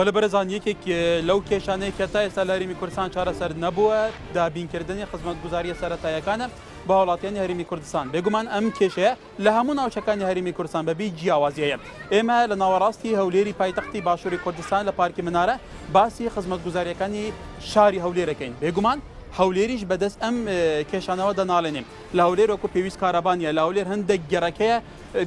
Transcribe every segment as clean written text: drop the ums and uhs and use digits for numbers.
بەلێ بەرێزان یەکێک لەو کێشانەی کە تا ئێستا لە هەرێمی کوردستان چارەسەر نەبووە دابینکردنی خزمەتگوزارییە سەرەتاییەکانە بە هاوڵاتیانی هەرێمی کوردستان. بێگومان ئەم کێشەیە لە هەموو ناوچەکانی هەرێمی کوردستان بەبێ جیاوازی هەیە. ئێمە لە ناوەڕاستی هەولێری پایتەختی باشووری کوردستان لە پارکی منارە باسی خزمەتگوزارییەکانی شاری هەولێر ئەکەین. بێگومان هەولێریش بەدەست ئەم کێشانەوە دەناڵێنێ. لە هەولێر وەکو پێویست کارەبا نییە، لە هەولێر هەندێک گەڕەک هەیە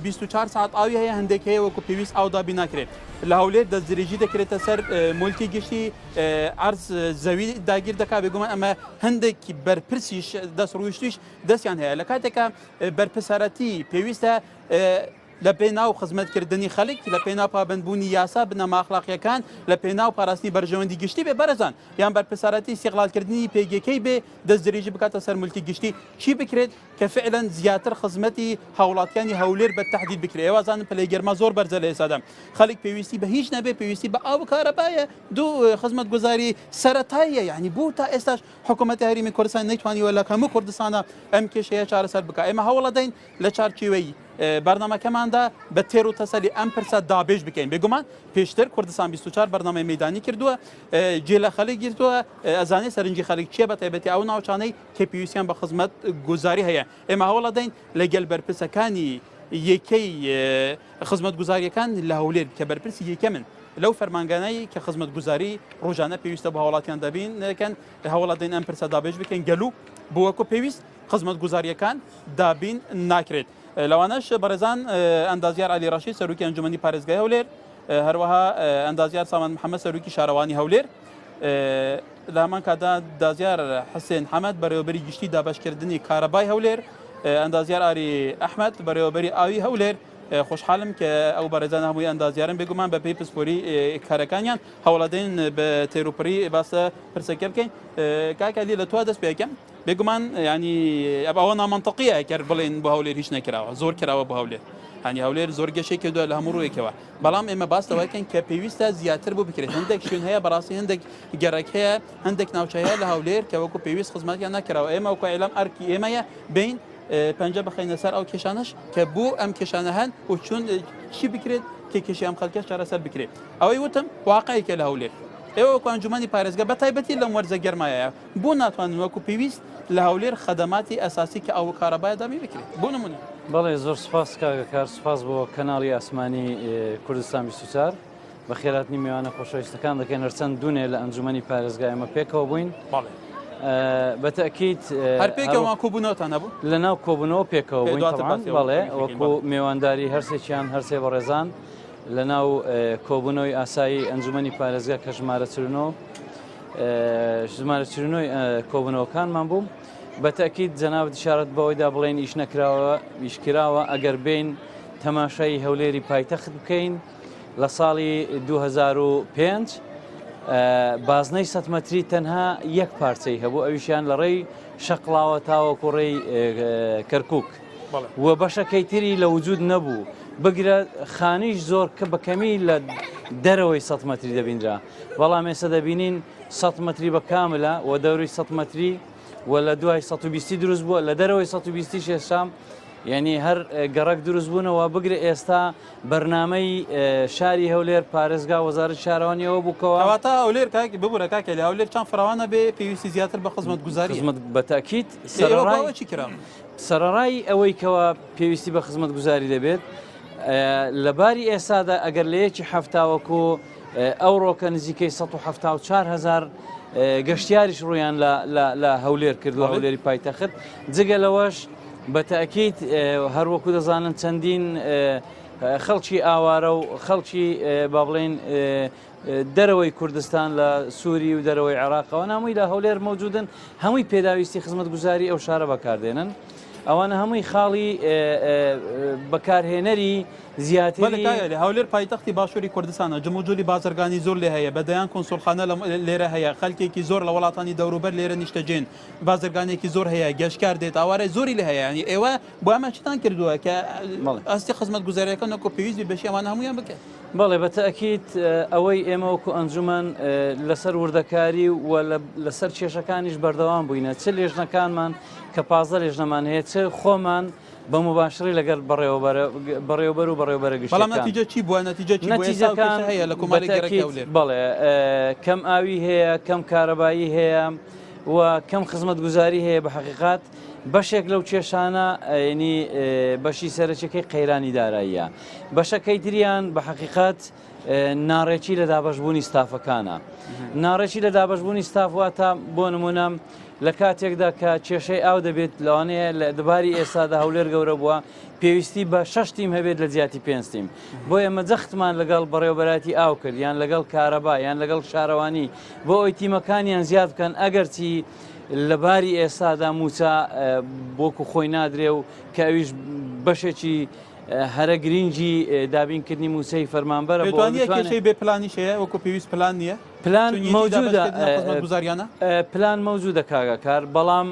24 سەعات ئاوی هەیە، هەندێک هەیە وەکو پێویست ئاو دابین ناکرێت. لە هەولێر دەستدرێژی دەکرێتە سەر مولکی گشتی، عەرز زەوی داگیر دەکات، بێگومان ئەمە هەندێک بەرپرسیش دەستڕۆیشتوویش دەستیان هەیە. لە کاتێکا بەرپرسارەتی پێویستە لە پێناو خزمەتکردنی خەلک، لە پێناو پابەندبوونی یاسا بنەما ئەخلاقییەکان، لە پێناو پاراستنی بەرژەوەندی گشتی بێ بەرزان یان بەرپرسارەتی ئیستیغلالکردنی پێگەکەی بێ دەستدرێژی بکاتە سەر مولکی گشتی چی بکرێت کە فعلەن زیاتر خزمەتی هاوڵاتیانی هەولێر بە تەحدید بکرێت ئێوە زانن پلەی گەرما زۆر بەرزە لە ئێستادا خەلک پێویستی بە هیچ نەبێ پێویستی بە ئاو و کارەبایە دوو خزمەتگوزاری سەرەتاییە یعنی بۆ تا ئێستاش حکوومەتی هەرێمی کوردستان نەیتوانیوە لە هەموو کوردستانە ئەم کێشەیە چارەسەر بکات ئێمە هەوڵەدەین لە چارچێوەی بەرنامەکەماندا بە تێر و تەسەلی ئەم پرسە دابێژ بکەین. بێگومان پێشتر کوردستان 24 بەرنامەی مەیدانی کردووە، جێ لە خەلک گرتووە، ئەزانێ سەرنجی خەلک چییە بە تایبەتی ئەو ناوچانەی کە پێویستیان بە خزمەت گوزاری هەیە. ئێمە هەوڵەدەین لەگەل بەرپرسەکانی یەکەی خزمەتگوزارییەکان لە هەولێر کە بەرپرسی یەکەمن لەو فەرمانگانەی کە خزمەتگوزاری ڕۆژانە پێویستە بۆ هاوڵاتیان دابین دەکەن، هەوڵەدەین ئەم پرسە دابێژ بکەین گەلو بۆ وەکو پێویست خزمەتگوزارییەکان دابین ناکرێت. لەوانەش بەڕێزان ئەندازیار عەلی ڕەشید سەرۆکی ئەنجومەنی پارێزگای هەولێر، هەروەها ئەندازیار سامان محەممەد سەرۆکی شارەوانی هەولێر، لە هەمان کاتدا دازیار حسێن حەمەد بەڕێوەبەری گشتی دابەشکردنی کارەبای هەولێر، ئەندازیار ئاری ئەحمەد بەڕێوەبەری ئاوی هەولێر، خۆشحاڵم کە ئەو بەڕێزانە هەمووی ئەندازیارن بێگومان بەپێی پسپۆری کارەکانیان هەوڵەدەین بە تێروپڕی باسە پرسەکە بکەین. کاک عەلی لە تۆ دەست پێ ئەکەم. بێگومان یانی ئەوە نامەنتەقیە کەر بڵێن بۆ هەولێر هیچ نەکراوە زۆر کراوە بۆ هەولێر هەنی هەولێر زۆر گەشەی کردووە لە هەموو ڕوویەکەوە بەڵام ئێمە باس لەوەکەن کە پێویستە زیاتر بۆ بکرێت هەندێک شوێن هەیە بەڕاستی هەندێک گەڕەک هەیە هەندێک ناوچە هەیە لە هەولێر کە وەکو پێویست خزمەتیان نەکراوە ئێمە وەکو ئیلام ئەرکی ئێمەیە بین پەنجە بخەینە سەر ئەو کێشانەش کە بۆ ئەم کێشانە هەن و چۆن چی بکرێت کە کێشەی ئەم خەڵکەش چارەسەر بکرێت ئەوەی وتم واقعێکە لە هەولێر ئێوە وەکو ئەنجومەنی پارێزگا بە تایبەتی لەم وەرزە گەرمایە بۆ ناتوانن وەکو پێویست لە هەولێر خەدەماتی ئەساسی کە ئاو و کارەبایە دابین بکرێت؟ بۆ نمونە. بەڵێ زۆر سوپاس کاکە کار سوپاس بۆ کەناڵی ئاسمانی کوردستان 24 بەخێراتنی میوانە خۆشەویستەکان دەکەین هەرچەند دوونێ لە ئەنجومەنی پارێزگا ئێمە پێکەوە بووین بەڵێ بە تەئکید هەر پێکەوە کۆبوونەوەتان هەبوو لە ناو کۆبوونەوە پێکەوە بووین دواتر تەبعەن باسی ئەوە بەڵێ بکەین، وەکو بەڵێ. میوانداری هەرسێکیان هەرسێ بەڕێزان لە ناو کۆبوونەوەی ئاسایی ئەنجومەنی پارێزگا کە ژمارە 49 ژمارە 49 کۆبوونەوەکانمان بوو بە تەئکید جەنابت ئیشارەت بەوەیدا بڵێن ئیش نەکراوە ئیش کراوە ئەگەر بین تەماشای هەولێری پایتەخت بکەین لە ساڵی 2005 بازنەی 100 مەتری تەنها یەک پارچەی هەبوو ئەویشیان لە ڕێی شەقڵاوە تاوەکو ڕێی کەرکک و بەشەکەی تری لە وجود نەبوو بگرە خانیش زۆر کە بە کەمی لە دەرەوەی 100 مەتری دەبینرا بەڵام ئێستا دەبینین 100 مەتری بە کاملە و دەوری 100 مەتری و لە دوای 120 دروست بووە لە دەرەوەی 120 ئێستا یعنی هەر گەڕەک دروست بوونەوە بگرە ئێستا بەرنامەی شاری هەولێر پارێزگا وەزارەت شارەوانیەوە بووکەوە کەواتە هەولێر کاک ببورە کاک عەلی هەولێر چەند فراوانە بێ پێویستی زیاتر بە خزمەتگوزاریە خزمەت بە تەئکید ئێوە سەرەڕای بۆ چی کراوە؟ سەرەڕای ئەوەی کەوا پێویستی بە خزمەتگوزاری دەبێت لە باری ئێستادا ئەگەر لە یەکی حەفتاوەکو ئەوڕۆکە نزیکەی 174 هزار گەشتیاریش ڕوویان لە هەولێر کردو هەولێری پایتەخت جگە لەوەش بە تەئکید هەر وەکو دەزانن چەندین خەڵکی ئاوارە و خەڵکی با بڵێین دەرەوەی کوردستان لە سووری و دەرەوەی عێراقەوە نامووی لە هەولێر مەوجودن هەمووی پێداویستی خزمەتگوزاری ئەو شارە بەکاردێنن ئەوانە هەمووی خاڵی بەکارهێنەری زیاتری هەولێر پایتەختی باشووری کوردستانە جموجولی بازرگانی زۆر لێ هەیە بە دەیان کونسوڵخانە لێرە هەیە خەلکێکی زۆر لە وڵاتانی دەوروبەر لێرە نیشتەجێن بازرگانێکی زۆر هەیە گەشتکار دێت ئاوارەی زۆری لێ هەیە یانی ئێوە بۆ ئەمە چتان کردووە کە ئاستی خزمەتگوزاریەکان وەکو پێویست بێ بەشی ئەوانە هەموویان بکەن؟ بەڵێ بە تەئکید ئەوەی ئێمە وەکو ئەنجومەن لەسەر وردەکاری و لەسەر کێشەکانیش بەردەوام بووینە چ لێژنەکانمان کە 15 لێژنەمان هەیە چ خۆمان بە مباشری لەگەڵ بەڕێوەبەر و بەڕێوەبەرە گشتیەکان. بەڵام نەتیجە چی بووە؟ نەتیجە چی بووە؟ ئێستا ئەو کێشە هەیە لە کۆمەڵێک گەڕەکی هەولێر. بەڵێ کەم ئاوی هەیە، کەم کارەبایی هەیە و کەم خزمەتگوزاری هەیە بە حەقیقەت بەشێک لەو کێشانە ینی بەشی سەرەکیەکەی قەیرانی داراییە بەشەکەی تریان بە حەقیقەت ناڕێکی لە دابەشبوونی ستافەکانە ناڕێکی لە دابەشبوونی ستاف واتە بۆ نمونە لە کاتێکدا کە کێشەی ئاو دەبێت لەوانەیە لە دەباری ئێستادا هەولێر گەورە بووە پێویستی بە شەش تیم هەبێت لە جیاتی پێنج تیم بۆ ئێمە جەختمان لەگەڵ بەڕێوەبەرایەتی ئاو کرد یان لەگەڵ کارەبا یان لەگەڵ شارەوانی بۆ ئەوی تیمەکانیان زیاد بکەن ئەگەرچی لە باری ئێستادا موچە وەکو خۆی نادرێ و کە ئەویش بەشێکی هەرە گرینگی دابینکردنی مووچەی فەرمانبەرە بۆ ئەوەی بتوانێت کێشەی بێ پلانیش هەیە وەکو پێویست پلان نییە؟ پلان مەوجودە خزمەتگوزاریانە؟ پلان مەوجودە کاک ئاکار بەڵام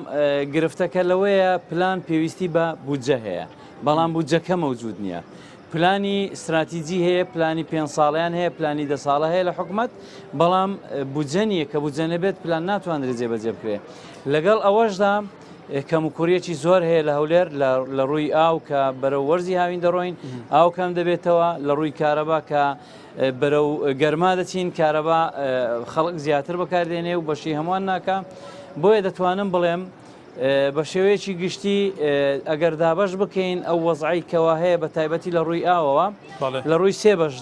گرفتەکە لەوەیە پلان پێویستی بە بودجە هەیە بەڵام بودجەکە مەوجود نییە. پلانی ستراتیجی هەیە پلانی پێ ساڵیان هەیە پلانی دە ساڵە هەیە لە حکومت بەڵام بودجە نییە کە بودجە نەبێت پلان ناتوانرێت جێبەجێ بکرێت لەگەڵ ئەوەشدا کەموکوڕیەکی زۆر هەیە لە هەولێر لە ڕووی ئاو کە بەرەو وەرزی هاوین دەڕۆین ئاو کەم دەبێتەوە لە ڕووی کارەبا کە بەرەو گەرما دەچین کارەبا خەڵک زیاتر بەکاردێنێ و بەشی هەمووان ناکە بۆیە دەتوانم بڵێم بە شێوەیەکی گشتی ئەگەر دابش بکەین ئەو وەزعی کەوا هەیە بە تایبەتی لە ڕووی ئاوەوە لە ڕووی سێ بەش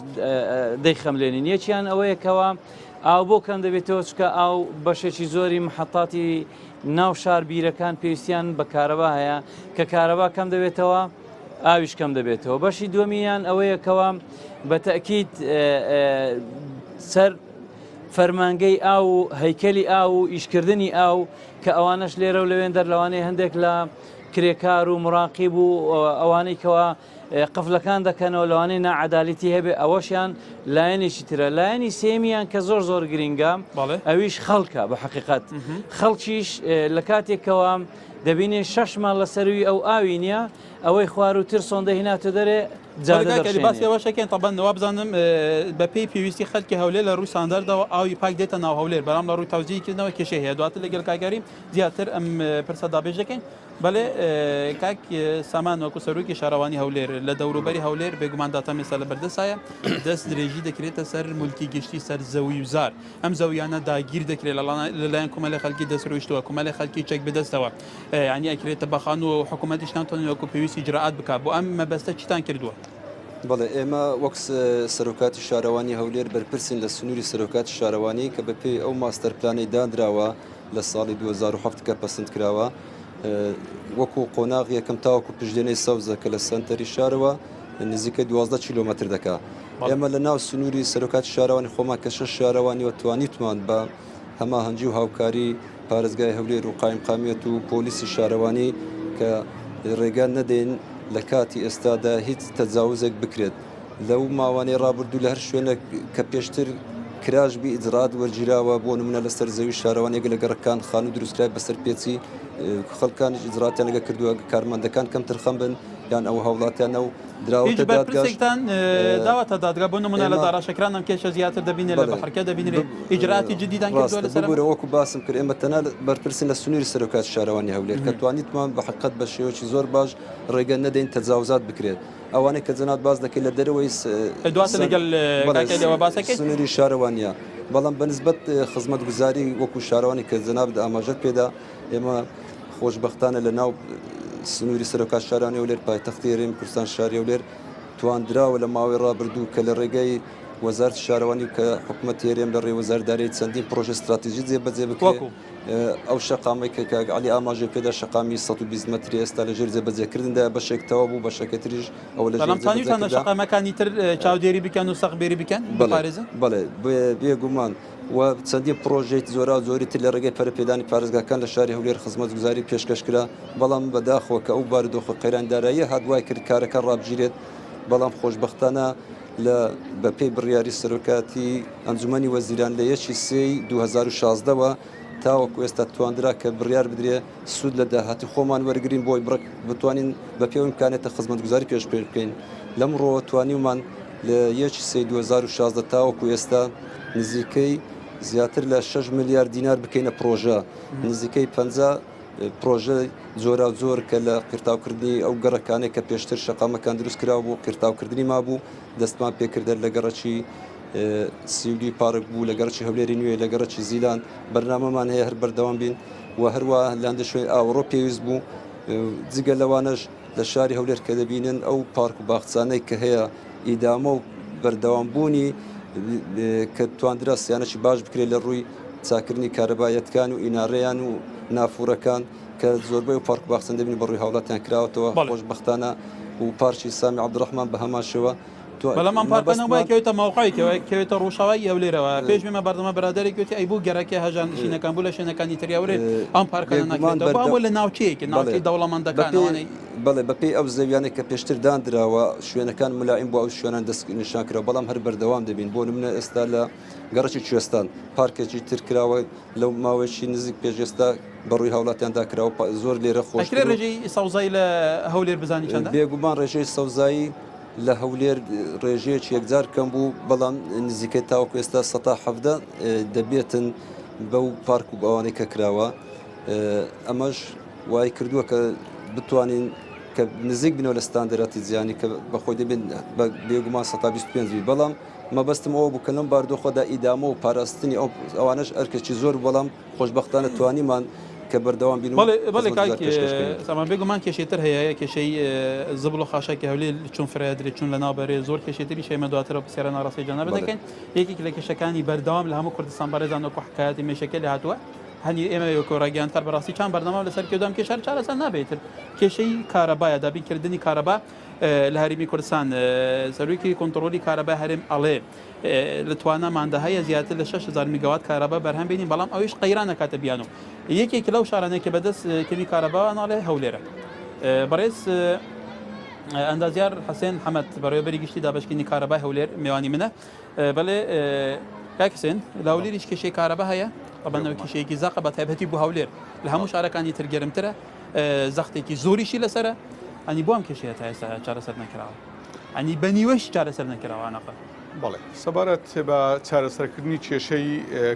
دەیخەملێنین یەکیان ئەوەیە کەوا ئاو بۆ کەم دەبێتەوە چکە ئاو بەشێکی زۆری محەتاتی ناو شار بیرەکان پێویستیان بە کارەبا هەیە کە کارەبا کەم دەبێتەوە ئاویش کەم دەبێتەوە بەشی دووەمیان ئەوەیە کەوا بە تەئکید سەر فەرمانگەی ئاو و هەیکەلی ئاو و ئیشکردنی ئاو کە ئەوانەش لێرە و لەوێن دەر لەوانەیە هەندێک لە کرێکار و مراقیب و ئەوانەی کەوا قفلەکان دەکەنەوە لەوانەیە ناعەدالەتی هەبێ ئەوەشیان لایەنێکی ترە لایەنی سێمیان کە زۆر زۆر گرینگە ئەویش خەڵکە بە حقیقت خەڵکیش لە کاتێکەوە دەبینێ شەش ماڵ لە سەروی ئەو ئاوی نییە ئەوەی خوار و تر سۆندە هیناتە دەرێ باسی ئەوەشەکەین تەبەن وابزانم بە پێی پێویستی خەلکی هەولێر لە ڕووی سانداردەوە ئاوی پاک دێتە ناو هەولێر بەڵام لە ڕووی تەوزیعکردنەوە کێشەی هەیە دواتر لەگەڵ کاک زیاتر ئەم پرسە دابێژ دەکەین. بەڵێ کاک سامان وەکو سەرۆکی شارەوانی هەولێر لە دەوروبەری هەولێر بێگومان داتا مێستا لە بەردەسایە دەست درێژی دەکرێتە سەر ملکی گشتی سەر زەوی و زار ئەم زەویانە داگیر دەکرێت لەلایەن کومەلە خەلکی دەسترۆیشتووە کومەلە خەلکی چەک بەدەستەوە ینی ئەکرێتە بەخان و حکوومەتیش ناتوانێت وەکو پێویستی ئیجرائات بکات بۆ ئەم مەبەستە چیتان کردووە؟ بەڵێ ئێمە وەک سەرۆکاتی شارەوانی هەولێر بەرپرسین لە سنووری سەرۆکاتی شارەوانی کە بەپێی ئەو ماستەر پلانەی دانراوە لە ساڵی 2007 کە پەسند کراوە وەکو قۆناغ یەکەم تاوەکو پشدێنەی سەوزە کە لە سەنتەری شارەوە نزیکەی 12 کیلۆمەتر دەکا ئێمە لە ناو سنووری سەرۆکاتی شارەوانی خۆمان کە شەش شارەوانیوە توانیتمان بە هەماهەنگی و هاوکاری پارێزگای هەولێر و قایمقامیەت و پۆلیسی شارەوانی کە ڕێگا نەدەین لە کاتی ئێستادا هیچ تەجاوزێک بکرێت لەو ماوانەی ڕابردوو لە هەر شوێنێک کە پێشتر کراش بی ئیجرات وەرگیراوە بۆ نمونە لەسەر زەوی شارەوانیەک لە گەڕەکان خانوو دروستکرای بەسەر پێچی خەڵکانیش ئیجراتیان لەگە کردووە کارمەندەکان کەم ترخەم بن یان ئەو هاوڵاتیانە و دراوەتە دادگاش داوەتە دادگا بۆ نمونە لە داراشەکران ئەم کێشە زیاتر دەبینێ لە بەحرکە دەبینرێ ئیجراتی جدیدان کردووە لەسەر ببورە وەکو باسم کرد ئێمە تەنها بەرپرسین لە سنووری سەرۆکایەتی شارەوانی هەولێر کە توانیتمان بە حەقیقەت بە شێوەیەکی زۆر باش ڕێگە نەدەین تەجاوزات بکرێت ئەوانەی کە جەنابت باس دەکەی لە دەرەوەی دواتر لەگەڵ کاک ئەلیەوە باس دەکەین سنووری شارەوانییە بەڵام بە نسبەت خزمەتگوزاری وەکو شارەوانی کە جەنابت ئاماژەت پێدا ئێمە خۆشبەختانە لە ناو سنووری سەرۆکات شارانی هەولێر پایتەختی هەرێمی کوردستان شاری هەولێر تواندراوە لە ماوەی ڕابردوو کە لە ڕێگەی وەزارەتی شارەوانی و کە حکومەتی هەرێم لە ڕێی وەزارەتی دارایی چەندین پڕۆژەی ستراتیژی جێبەجێ بکرێت ئەو شەقامەی کە کاک عەلی ئاماژەی پێدا شەقامی 120 مەتری ئێستا لە ژێر جێبەجێکردندایە بەشێک تەواو بوو بەشەکە تریش ئەوە لە ژێر بەڵام توانیوتانە جێبەجێکردندا شەقامەکانی تر چاودێری بکەن و سەقبێری بکەن بەڵێ بپارێزن؟ بەڵێ بێگومان و چەندین پڕۆژەی جۆراوجۆری تر لە ڕێگەی پەرەپێدانی پارێزگاکان لە شاری هەولێر خزمەتگوزاری پێشکەش کرا، بەڵام بەداخەوە کە ئەو بارودۆخە قەیرانی داراییە هات وای کرد کارەکان ڕابگیرێت، بەڵام خۆشبەختانە لە بەپێی بڕیاری سەرۆکایەتی ئەنجومەنی وەزیران لە یەکی سێی 2016 وە تاوەکو ئێستا تواندرا کە بڕیار بدرێ سوود لە داهاتی خۆمان وەرگرین بۆی بڕێک بتوانین بەپێی ئەو ئیمکانیەتە خزمەتگوزاری پێشکەش بکەین لەم ڕووەوە توانیومان. لە یەکی سێی 2016 تاوەکو ئێستا نزیکەی زیاتر لە 6 ملیار دینار بکەینە پرۆژە نزیکەی 50 پرۆژە جۆراوجۆر کە لە قیرتاوکردنی ئەو گەڕەکانەی کە پێشتر شەقامەکان دروست کراو بوو قیرتاوکردنی مابوو دەستمان پێکردەر لە گەڕەکی سیودی پارک بوو لە گەڕەکی هەولێری نوێ لە گەڕەکی زیلان بەرنامەمان هەیە هەر بەردەوام بین و هەروە لاندە شوێن ئاوەڕۆ پێویست بوو جگە لەوانەش لە شاری هەولێر کە دەبینن ئەو پارک و باخچانەی کە هەیە ئیدامە و بەردەوام بوونی کە تواندرا سیانەکی باش بکرێت لە ڕووی چاکردنی کارەبایەتکان و ئینارەیان و نافورەکان کە زۆربەی و پارک باخچەن دەبین بە ڕووی هاوڵاتیان کراوەتەوە خۆشبەختانە و پارکی سامی عەبدولڕەحمان بە هەمان شێوە بەڵام ئەم پارکە نەوە کەوێتە ماوقعێکەوە کەوێتە ڕۆژاوای هەولێرەوە پێش بێمە بەردەمە برادێک گوتی ئەی بوو گەرەکە هەژارنشینەکان بوو لە شوێنەکانی تری هەولێر ئەم پارکە ناکرێتەوە بۆ لە ناوچەیەکی ناوچەی دەوڵەمەندەکان بەڵێ بەپێی ئەو زەویانەی کە پێشتر داندراوە شوێنەکان ملائیم بۆ ئەو شوێنان دەست نیشان کراوە بەڵام هەر بەردەوام دەبین بۆ نمونە ئێستا لە گەڕەکی کوێستان پارکێکی تر کراوە لەو ماوەیەکی نزیک پێش ئێستا بەڕووی هاوڵاتیاندا کراوە زۆر لێرە خۆش ئەکرێ ڕێژەی سەوزایی لە هەولێر بزانی چەندە؟ بێگومان ڕێژەی سەوزایی لە هەولێر ڕێژەیەکی یەکجار کەم بوو بەڵام نزیکەی تاوەکو ئێستا 17 دەبێتن بەو پارک و بەوانەی کە کراوە ئەمەش وای کردووە کە بتوانین کە نزیک بنەوە لە ستاندەراتی جیهانی کە بەخۆی دەبێت بە بێگومان 125 بی بەڵام مەبەستم ئەوە بوو کە لەم باردۆخەدا ئیدامە و پاراستنی ئەو ئەوانەش ئەرکێکی زۆر بەڵام خۆشبەختانە توانیمان کە بەردەوام بین و بەڵێ بەڵێ خزمەتگوزار کاک پێشکەش بکەین. سامان بێگومان کێشەی تر هەیە کێشەی زبڵ و خاشاکی هەولێر چون فرەدرێت چون لەناو بەرێ زۆر کێشەی تریش هەیە ئێمە دواتر ئەو پرسیارە ناڕاستەی جەنابت بەڵێ. دەکەین یەکێک لە کێشەکانی بەردەوام لە هەموو کوردستان بەڕێزان وەکو حکایەتی مێشەکە لێ هاتووە هەنی ئێمە وەکو ڕاگەیاندکار بەڕاستی چەند بەرنامە لەسەر کێدام کێشە هەر چارەسەر نابێت تر کێشەی کارەبایە دابینکردنی کارەبا لە هەرێمی کوردستان سەرۆکی کۆنتڕۆلی کارەبای هەرێم ئەڵێ لە تواناماندا هەیە زیاتر لە 6000 میگاوات کارەبا بەرهەم بێنین بەڵام ئەویش قەیران نەکاتە بیانو یەکێک لەو شارانەی کە بەدەست کەمی کارەبا ناڵێ هەولێرە بەڕێز ئەندازیار حسێن حەمەد بەڕێوەبەری گشتی دابەشکردنی کارەبای هەولێر میوانی منە بەڵێ کاک حسێن لە هەولێریش کێشەی کارەبا هەیە بەنەوە کێشەیەکی زەقە بە تایبەتی بۆ هەولێر لە هەموو شارەکانی تر گەرمترە زەختێکی زۆریشی لەسرە ئەنی بۆ ئەم کێشەیە تا ئێستا چارەسەر نەکراوە ئەنی بە نیوەش چارەسەر نەکراوە نەقە. بەڵێ سەبارەت بە چارەسەرکردنی کێشەی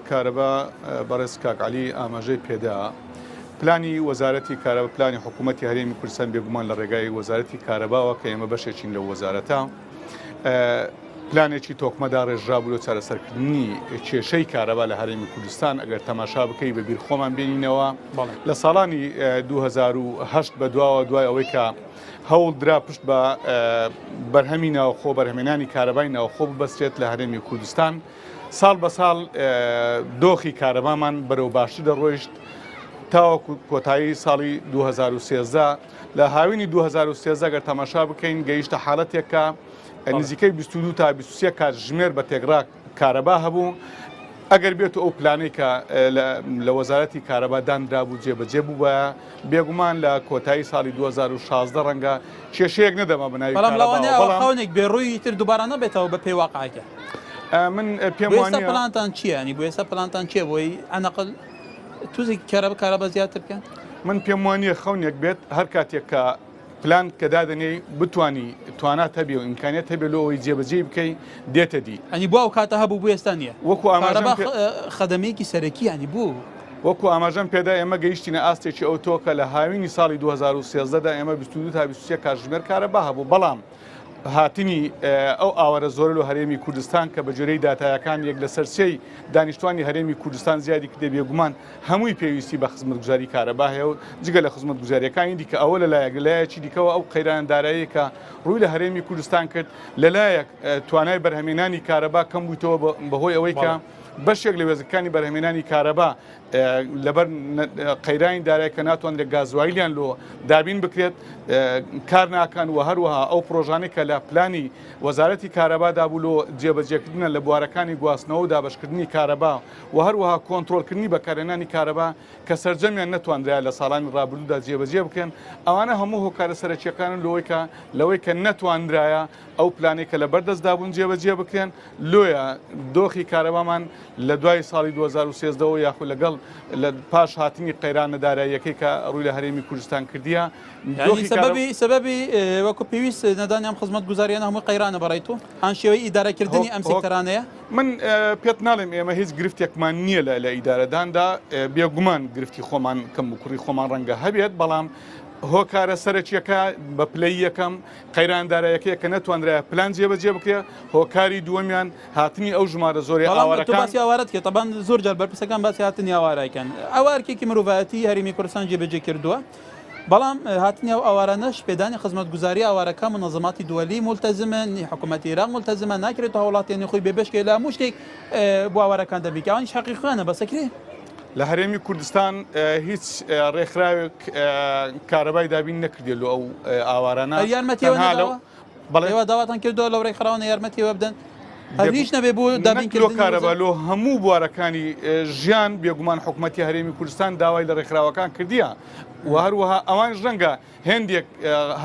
کارەبا بەڕێز کاک عەلی ئاماژەی پێدا پلانی وەزارەتی کارەبا پلانی حکوومەتی هەرێمی کوردستان بێگومان لە ڕێگای وەزارەتی کارەباوە کە ئێمە بەشێکین لەو وەزارەتە پلانێکی تۆکمە داڕێژرابوو لۆ چارەسەرکردنی کێشەی کارەبا لە هەرێمی کوردستان، ئەگەر تەماشا بکەی بە بیر خۆمان بێنینەوە لە ساڵانی 2008 بە دواوە دوای ئەوەی کە هەوڵ درا پشت بە بەرهەمی ناوخۆ بەرهەمێنانی کارەبای ناوخۆ ببەسترێت لە هەرێمی کوردستان ساڵ بە ساڵ دۆخی کارەبامان بەرەو باشتر دەڕۆیشت تاوەکو کۆتایی ساڵی 2013 لە هاوینی 2013 گەر تەماشا بکەین گەیشتە حاڵەتێک کە نزیکەی 22 تا 23 کاتژمێر بە تێکڕا کارەبا هەبوو ئەگەر بێت و ئەو پلانەی کە لە وەزارەتی کارەبا دانرابوو جێبەجێ بووبایە بێگومان لە کۆتایی ساڵی 2016 ڕەنگە کێشەیەک نەدەما بە ناوی بەڵام لەوانەیە کارەباوە بەڵام خەونێک بێ ڕووی تر دووبارە نەبێتەوە بە پێی واقعەکە من پێم بۆ ئێستا وانییە پلانتان چییە ینی بۆ ئێستا پلانتان چییە بۆی عەنەقل توزێک کارەبا کارەبا زیاتر بکەن؟ من پێم وانییە خەونێک بێت هەر کاتێک کە پلان کە دادەنێی بتوانی توانات هەبێ و ئیمکانیەت هەبێ لۆ ئەوەی جێبەجێی بکەی دێتە دی. یانی بۆ ئەو کاتە هەبوو بۆ ئێستا نییە؟ وەکو ئاماژەم کارەبا پێ. خەدەمەیەکی سەرەکی یانی بۆ. وەکو ئاماژەم پێدا ئێمە گەیشتینە ئاستێکی ئەوتۆ کە لە هاوینی ساڵی 2013 دا ئێمە 22 تا 23 کاتژمێر کارەبا هەبوو بەڵام هاتنی ئەو ئاوارە زۆرە لۆ هەرێمی کوردستان کە بە گوێرەی داتایەکان یەک لەسەر سێی دانیشتوانی هەرێمی کوردستان زیادی کردە بێگومان هەمووی پێویستی بە خزمەتگوزاری کارەبا هەیە و جگە لە خزمەتگوزارییەکانی دیکە ئەوە لە لایەک، لە لایەکی دیکەوە ئەو قەیرانە داراییە کە ڕووی لە هەرێمی کوردستان کرد، لە لایەک توانای بەرهەمێنانی کارەبا کەم بوویتەوە بەهۆی ئەوەی کە بەشێک لە وێستگەکانی بەرهەمێنانی کارەبا لەبەر قەیرانی دارایی کە ناتوانرێت گازوایلیان لۆ دابین بکرێت کار ناکەن و هەروەها ئەو پرۆژانەی کە لە پلانی وەزارەتی کارەبادا بوو لۆ جێبەجێکردنە لە بوارەکانی گواستنەوە و دابەشکردنی کارەبا و هەروەها کۆنترۆڵکردنی بەکارهێنانی کارەبا کە سەرجەمیان نەتوانرایە لە ساڵانی ڕابردوودا جێبەجێ بکرێن، ئەوانە هەموو هۆکارە سەرەکییەکانن لەوەی کە لەوەی کە نەتوانرایە ئەو پلانەی کە لەبەردەستدا بوون جێبەجێ بکرێن، لۆیە دۆخی کارەبامان. لە دوای ساڵی 2013 ەوە یاخود لەگەڵ لە پاش هاتنی قەیرانە داراییەکەی کە ڕووی لە هەرێمی کوردستان کردیە یانی سەبەبی سەبەبی وەکو پێویست نەدانی ئەم خزمەتگوزاریانە هەمووی قەیرانە بەڕای تۆ هان شێوەی ئیدارەکردنی ئەم سێکتەرانەیە؟ من پێت ناڵێم ئێمە هیچ گرفتێکمان نییە لە لە ئیدارەداندا بێگومان گرفتی خۆمان کەم و کوڕی خۆمان ڕەنگە هەبێت بەڵام هۆکارە سەرەکیەکە بە پلەی یەکەم قەیران دارایەکەیە کە نەتوانرایە پلان جێبەجێ بکرێ هۆکاری دووەمیان هاتنی ئەو ژمارە زۆرەی بەڵام تۆ ئاوارەکان. باسی ئاوارەت کرد تەبان زۆر جار بەرپرسەکان باسی هاتنی ئاوارەکەن ئەوە ئەرکێکی مرۆڤایەتی هەرێمی کوردستان جێبەجێ کردووە بەڵام هاتنی ئەو ئاوارانەش پێدانی خزمەتگوزاری ئاوارەکان مونەزەماتی دوەلی مولتەزمن حکوومەتی ئێران مولتەزمە ناکرێت هاوڵاتیانی خۆی بێبەش کەی لە هەموو شتێک بۆ ئاوارەکان دەبی کە ئەوانیش حەقی خۆیانە بەس ئەکرێ. لە هەرێمی کوردستان هیچ ڕێکخراوێک کارەبای دابین نەکردێ لۆ ئەو ئاوارانە یارمەتی ئەوە تەنها لەو نەداوە؟ بەڵێ ئێوە داواتان کردووە لەو ڕێکخراوانە یارمەتی ئێوە بدەن؟ هەر هیچ نەبێ بۆ نەک لۆ دابینکردنی کارەبا وزە؟ لۆ هەموو بوارەکانی ژیان بێگومان حکومەتی هەرێمی کوردستان داوای لە ڕێکخراوەکان کردیە و هەروەها ئەوانیش ڕەنگە هێندێک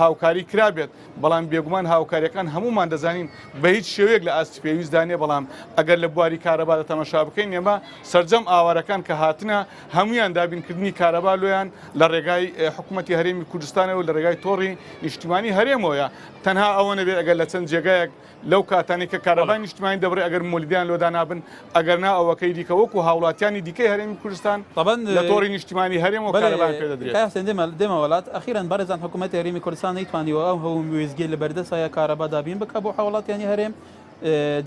هاوکاری کرابێت بەڵام بێگومان هاوکاریەکان هەمومان دەزانین بە هیچ شێوەیەک لە ئاستی پێویستدا نیە بەڵام ئەگەر لە بواری کارەبادا تەمەشا بکەین ئێمە سەرجەم ئاوارەکان کە هاتنە هەمویان دابینکردنی کارەبا لۆیان لە ڕێگای حکوومەتی هەرێمی کوردستانەوە لە ڕێگای تۆڕی نیشتیمانی هەرێمەوەیە تەنها ئەوە نەبێت ئەگەر لە چەند جێگایەک لەو کاتانەی کە کارەبای نیشتمانی دەبڕێ ئەگەر مۆلیدەیان لۆ دانابن ئەگەر نا ئەوەکەی دیکە وەکو هاوڵاتیانی دیکەی هەرێمی کوردستان طبعا لە تۆڕی نیشتمانی هەرێمەوە بەلێ کارەبایان پێ دەدرێت. کاک حسێن دێمە دێمە وەلات ئەخیرەن بەڕێزان حکوومەتی هەرێمی کوردستان نەیتوانیوە ئەو هەموو وێستگەی لە بەردەستایە کارەبا دابین بکا بۆ هاوڵاتیانی هەرێم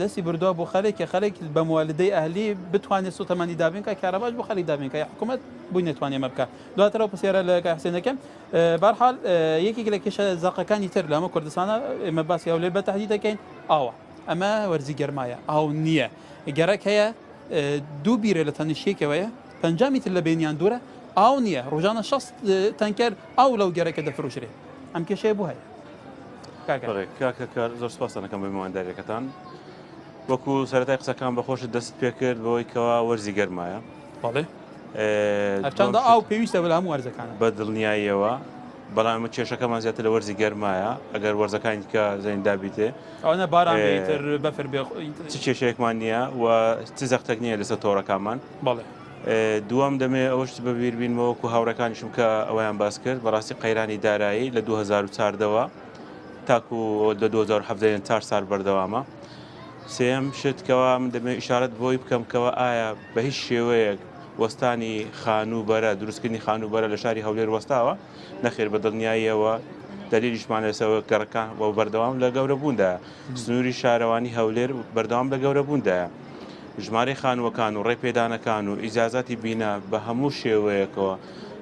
دەستی بردووە بۆ خەلک کە خەلک بە موالدەی ئەهلی بتوانێت سوتەمەنی دابین کا کارەباش بۆ خەلک دابین کا حکوومەت بووی نەتوانێ ئەمە بکا دواتر ئەو پرسیارە لە کاک حسێن دەکەم بەرحاڵ یەکێک لە کێشە زەقەکانی تر لە هەموو کوردستانە ئێمە باسی هەولێر بە تەحدید دەکەین ئاوە ئەمە وەرزی گەرمایە ئاو نییە گەرەک هەیە دوو بیرە لە تەنیشتێکەوەیە 50 میتر لە بینیان دوورە ئاو نییە ڕۆژانە 60 تەنکەر ئاو لەو گەرەکە دەفرۆشرێ ئەم کێشەیە بۆ هەیە کاکە کار زۆر سپاستان دەکەم بە میوانداریەکەتان وەکو سەرەتای قسەکان بەخۆشت دەست پێکرد بەوەی کەوا وەرزی گەرمایە بەڵێ هەرچەندە ئاو پێویستە بە هەموو وەرزەکان بە دڵنیاییەوە بەڵام ئەمە کێشەکەمان زیاتر لە وەرزی گەرمایە ئەگەر وەرزەکانی دیکە زەین دابیتێ ئەوەنە باران بێتر بەفر بێ چ کێشەیەکمان نییە و چ زەختێک نییە لەسەر تۆڕەکانمان بەڵێ دووەم دەمێ ئەوەش بەبیر بینمەوە وەکو هاوڕێکانیشم کە ئەوەیان باس کرد بەڕاستی قەیرانی دارایی لە 2014ەوە تاکو لە 2017 چار سال بەردەوامە سێیەم شت کەوا من دەمەوێت ئیشارەت بۆی بکەم کەوا ئایا بە هیچ شێوەیەک وەستانی خانووبەرە دروستکردنی خانووبەرە لە شاری هەولێر وەستاوە؟ نەخێر بە دڵنیاییەوە دەلیلیشمان لەسەر گەڕەکان و بەردەوام لە گەورەبووندایە سنووری شارەوانی هەولێر بەردەوام لە گەورەبووندایە ژمارەی خانووەکان و ڕێپێدانەکان و ئیجازاتی بینا بە هەموو شێوەیەکەوە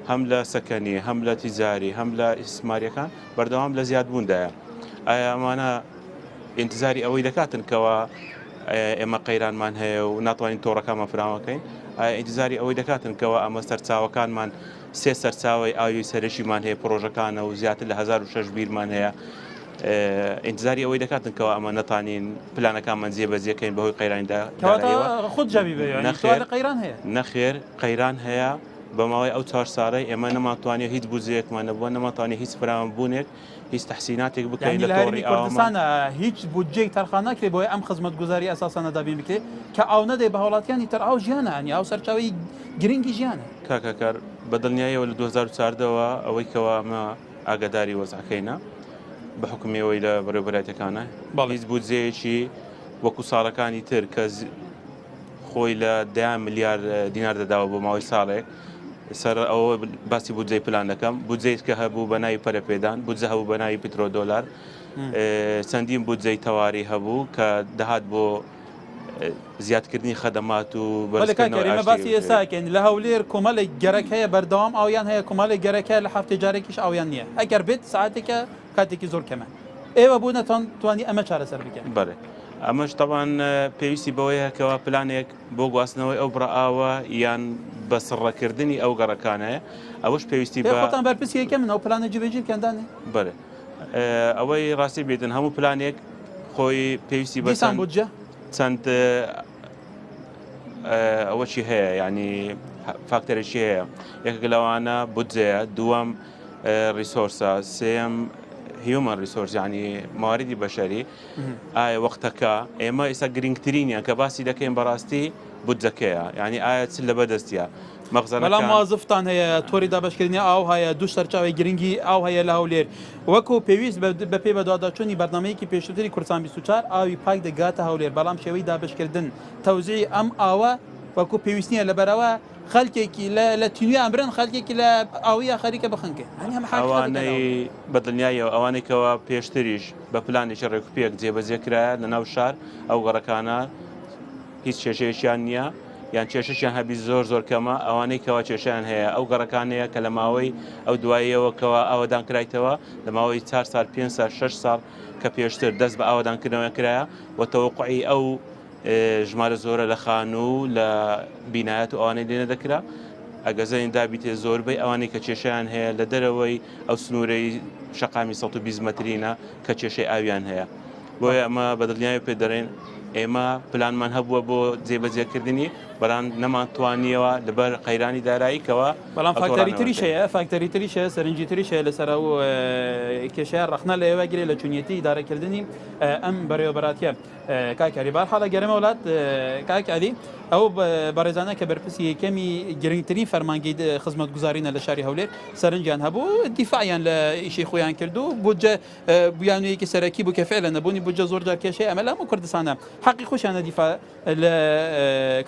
هەم لە سەکەنی هەم لە تیجاری هەم لە ئیسماریەکان بەردەوام لە زیادبووندایە ئایا ئەمانە ئینتزاری ئەوەی دەکاتن کەوا ئێمە قەیرانمان هەیە و ناتوانین تۆڕەکانمان فراوانکەین ئایا ئینتزاری ئەوەی دەکاتن کەوا ئەمە سەرچاوەکانمان سێ سەرچاوی ئاوی سەرەکیمان هەیە پرۆژەکانە و زیاتر لە 1006 بیرمان هەیە ئینتزاری ئەوەی دەکاتن کەوا ئەمە نەتانین پلانەکانمان جێبەجێکەین بەهۆی قەیراندا خود جاوی نەخێر قەیران هەیە نەخێر قەیران هەیە بە ماوەی ئەو چوار ساڵەی ئێمە نەمانتوانی هیچ بودجەیەکمان نەبووە نەمانتوانی هیچ فراوانبوونێک هیچ تەحسیناتێک بکەین یانی لە لە هەرێمی تۆڕی ئاوامان. کوردستانا هیچ بودجەیەک تەرخان ناکرێت بۆیە ئەم خزمەتگوزاری ئەساسانە دابین بکرێت کە ئاو نەدەی بە هاوڵاتیانی تر ئاو ژیانە یانی ئاو سەرچاوەی گرنگی ژیانە. کاک هەکار بە دڵنیاییەوە لە 2014 وە ئەوەی کەوا ئەمە ئاگاداری وەزعەکەینە بە حوکمی ئەوەی لە بەڕێوەبەرایەتیەکانە بەڵێ. هیچ بودجەیەکی وەکو ساڵەکانی تر کە خۆی لە دەیان ملیار دینار دەداوە بۆ ماوەی ساڵێک سەر ئەوە باسی بودجەی پلان دەکەم بودجەیت کە هەبوو بە ناوی پەرەپێدان بودجە هەبوو بە ناوی پترۆ دۆلار چەندین بودجەی تەواری هەبوو کە دەهات بۆ زیادکردنی خەدەمات و بەرزکردنەوەی ئاشتی باسی ئێستاکەین لە هەولێر کۆمەڵێک گەرەک هەیە بەردەوام ئاویان هەیە کۆمەڵێک گەرەک هەیە لە هەفتەی جارێکیش ئاویان نییە ئەگەر بێت ساعتێکە کاتێکی زۆر کەمە ئێوە بۆ نەتان توانی ئەمە چارەسەر بکەن؟ بەڵێ ئەمەش تەبان پێویستی بەوەیە کەوا پلانێک بۆ گواستنەوەی ئەو بڕە ئاوە یان بە سڕەکردنی ئەو گەڕەکانەیە ئەوەش پێویستی بە خۆتان بەرپرسی یەکەمن ئەو پلانە جێبەجێ بکەن دانێ. بەڵێ ئەوەی ڕاستی بێتن هەموو پلانێک خۆی پێویستی بە دیسان بودجە چەند ئەوەشی هەیە ینی فاکتەرێکی هەیە یەکێک لەوانە بودجەیە دووەم resource ە سێیەم human resource یعنی مواردی بەشەری ئایا وەختەکە ئێمە ئێستا گرنگترینیان کە باسی دەکەین بەڕاستی بودجەکەیە یانی ئایا چ لەبەردەستیە بەڵام مەخزەنەکان. موازفتان هەیە، تۆری دابەشکردنی ئاو هەیە، دوو سەرچاوەی گرنگی ئاو هەیە لە هەولێر. وەکو پێویست بەپێی بەدواداچوونی بەرنامەیەکی پێشووتری کوردستان 24 ئاوی پاک دەگاتە هەولێر، بەڵام شێوەی دابەشکردن، تەوزیعی ئەم ئاوە وەکو پێویست نییە، لەبەرئەوە خەلکێکی لە لە تینویا ئەمرن، خەلکێکی لە ئاویا خەریکە بخنکێ. یانی ئەمە حەقیقەتێکە لە هەولێر. ئەوانەی بەدڵنیاییەوە ئەوانەی کەوا پێشتریش بە پلانێکی ڕێکوپێک جێبەجێ کرایە لەناو شار ئەو گەڕەکانە هیچ کێشەیەکیان نییە یان کێشەشیان هەبی زۆر زۆر کەمە ئەوانەی کەوا کێشیان هەیە ئەو گەڕەکانەیە کە لە ماوەی ئەو دواییەوە کەوا ئاوەدان کرایتەوە لە ماوەی 4 سال 5 سال 6 ساڵ کە پێشتر دەست بە ئاوەدانکردنەوە کرایە و تەوەقعی ئەو ژمارە زۆرە لە خانوو لە بینایەت و ئەوانەی لێ نەدەکرا ئەگەر زەین دابیتێ زۆربەی ئەوانەی کە کێشیان هەیە لە دەرەوەی ئەو سنوورەی شەقامی 120 مەترینە کە کێشەی ئاویان هەیە بۆیە ئەمە بە دڵنیایی پێ دەڵێن ئێمە پلانمان هەبووە بۆ جێبەجێکردنی بەڵام نەمانتوانیەوە لەبەر قەیرانی دارایی کەەوە بەڵام فاکتەری تریش هەیە فاکتەری تریش هەیە سەرنجی تریش هەیە لەسەر ئەو کێشەیە ڕەخنە لە ئێوە گرێ لە چونیەتی ئیدارەکردنی ئەم بەڕێوەبەراتیە کاک عەلی بارحاڵە گەرمە وڵات کاک عەلی ئەو بەڕێزانە کە بەرپرسی یەکەمی گرنگترین فەرمانگەی خزمەتگوزارینە لە شاری هەولێر سەرنجیان هەبوو دیفاعیان لە ئیشی خۆیان کرد و بودجە بیانوویەکی سەرەکی بوو کە فعلا نەبوونی بودجە زۆر جار کێشەیە ئەمە لە هەموو کوردستانە حەقی خۆشیانە دیفاع لە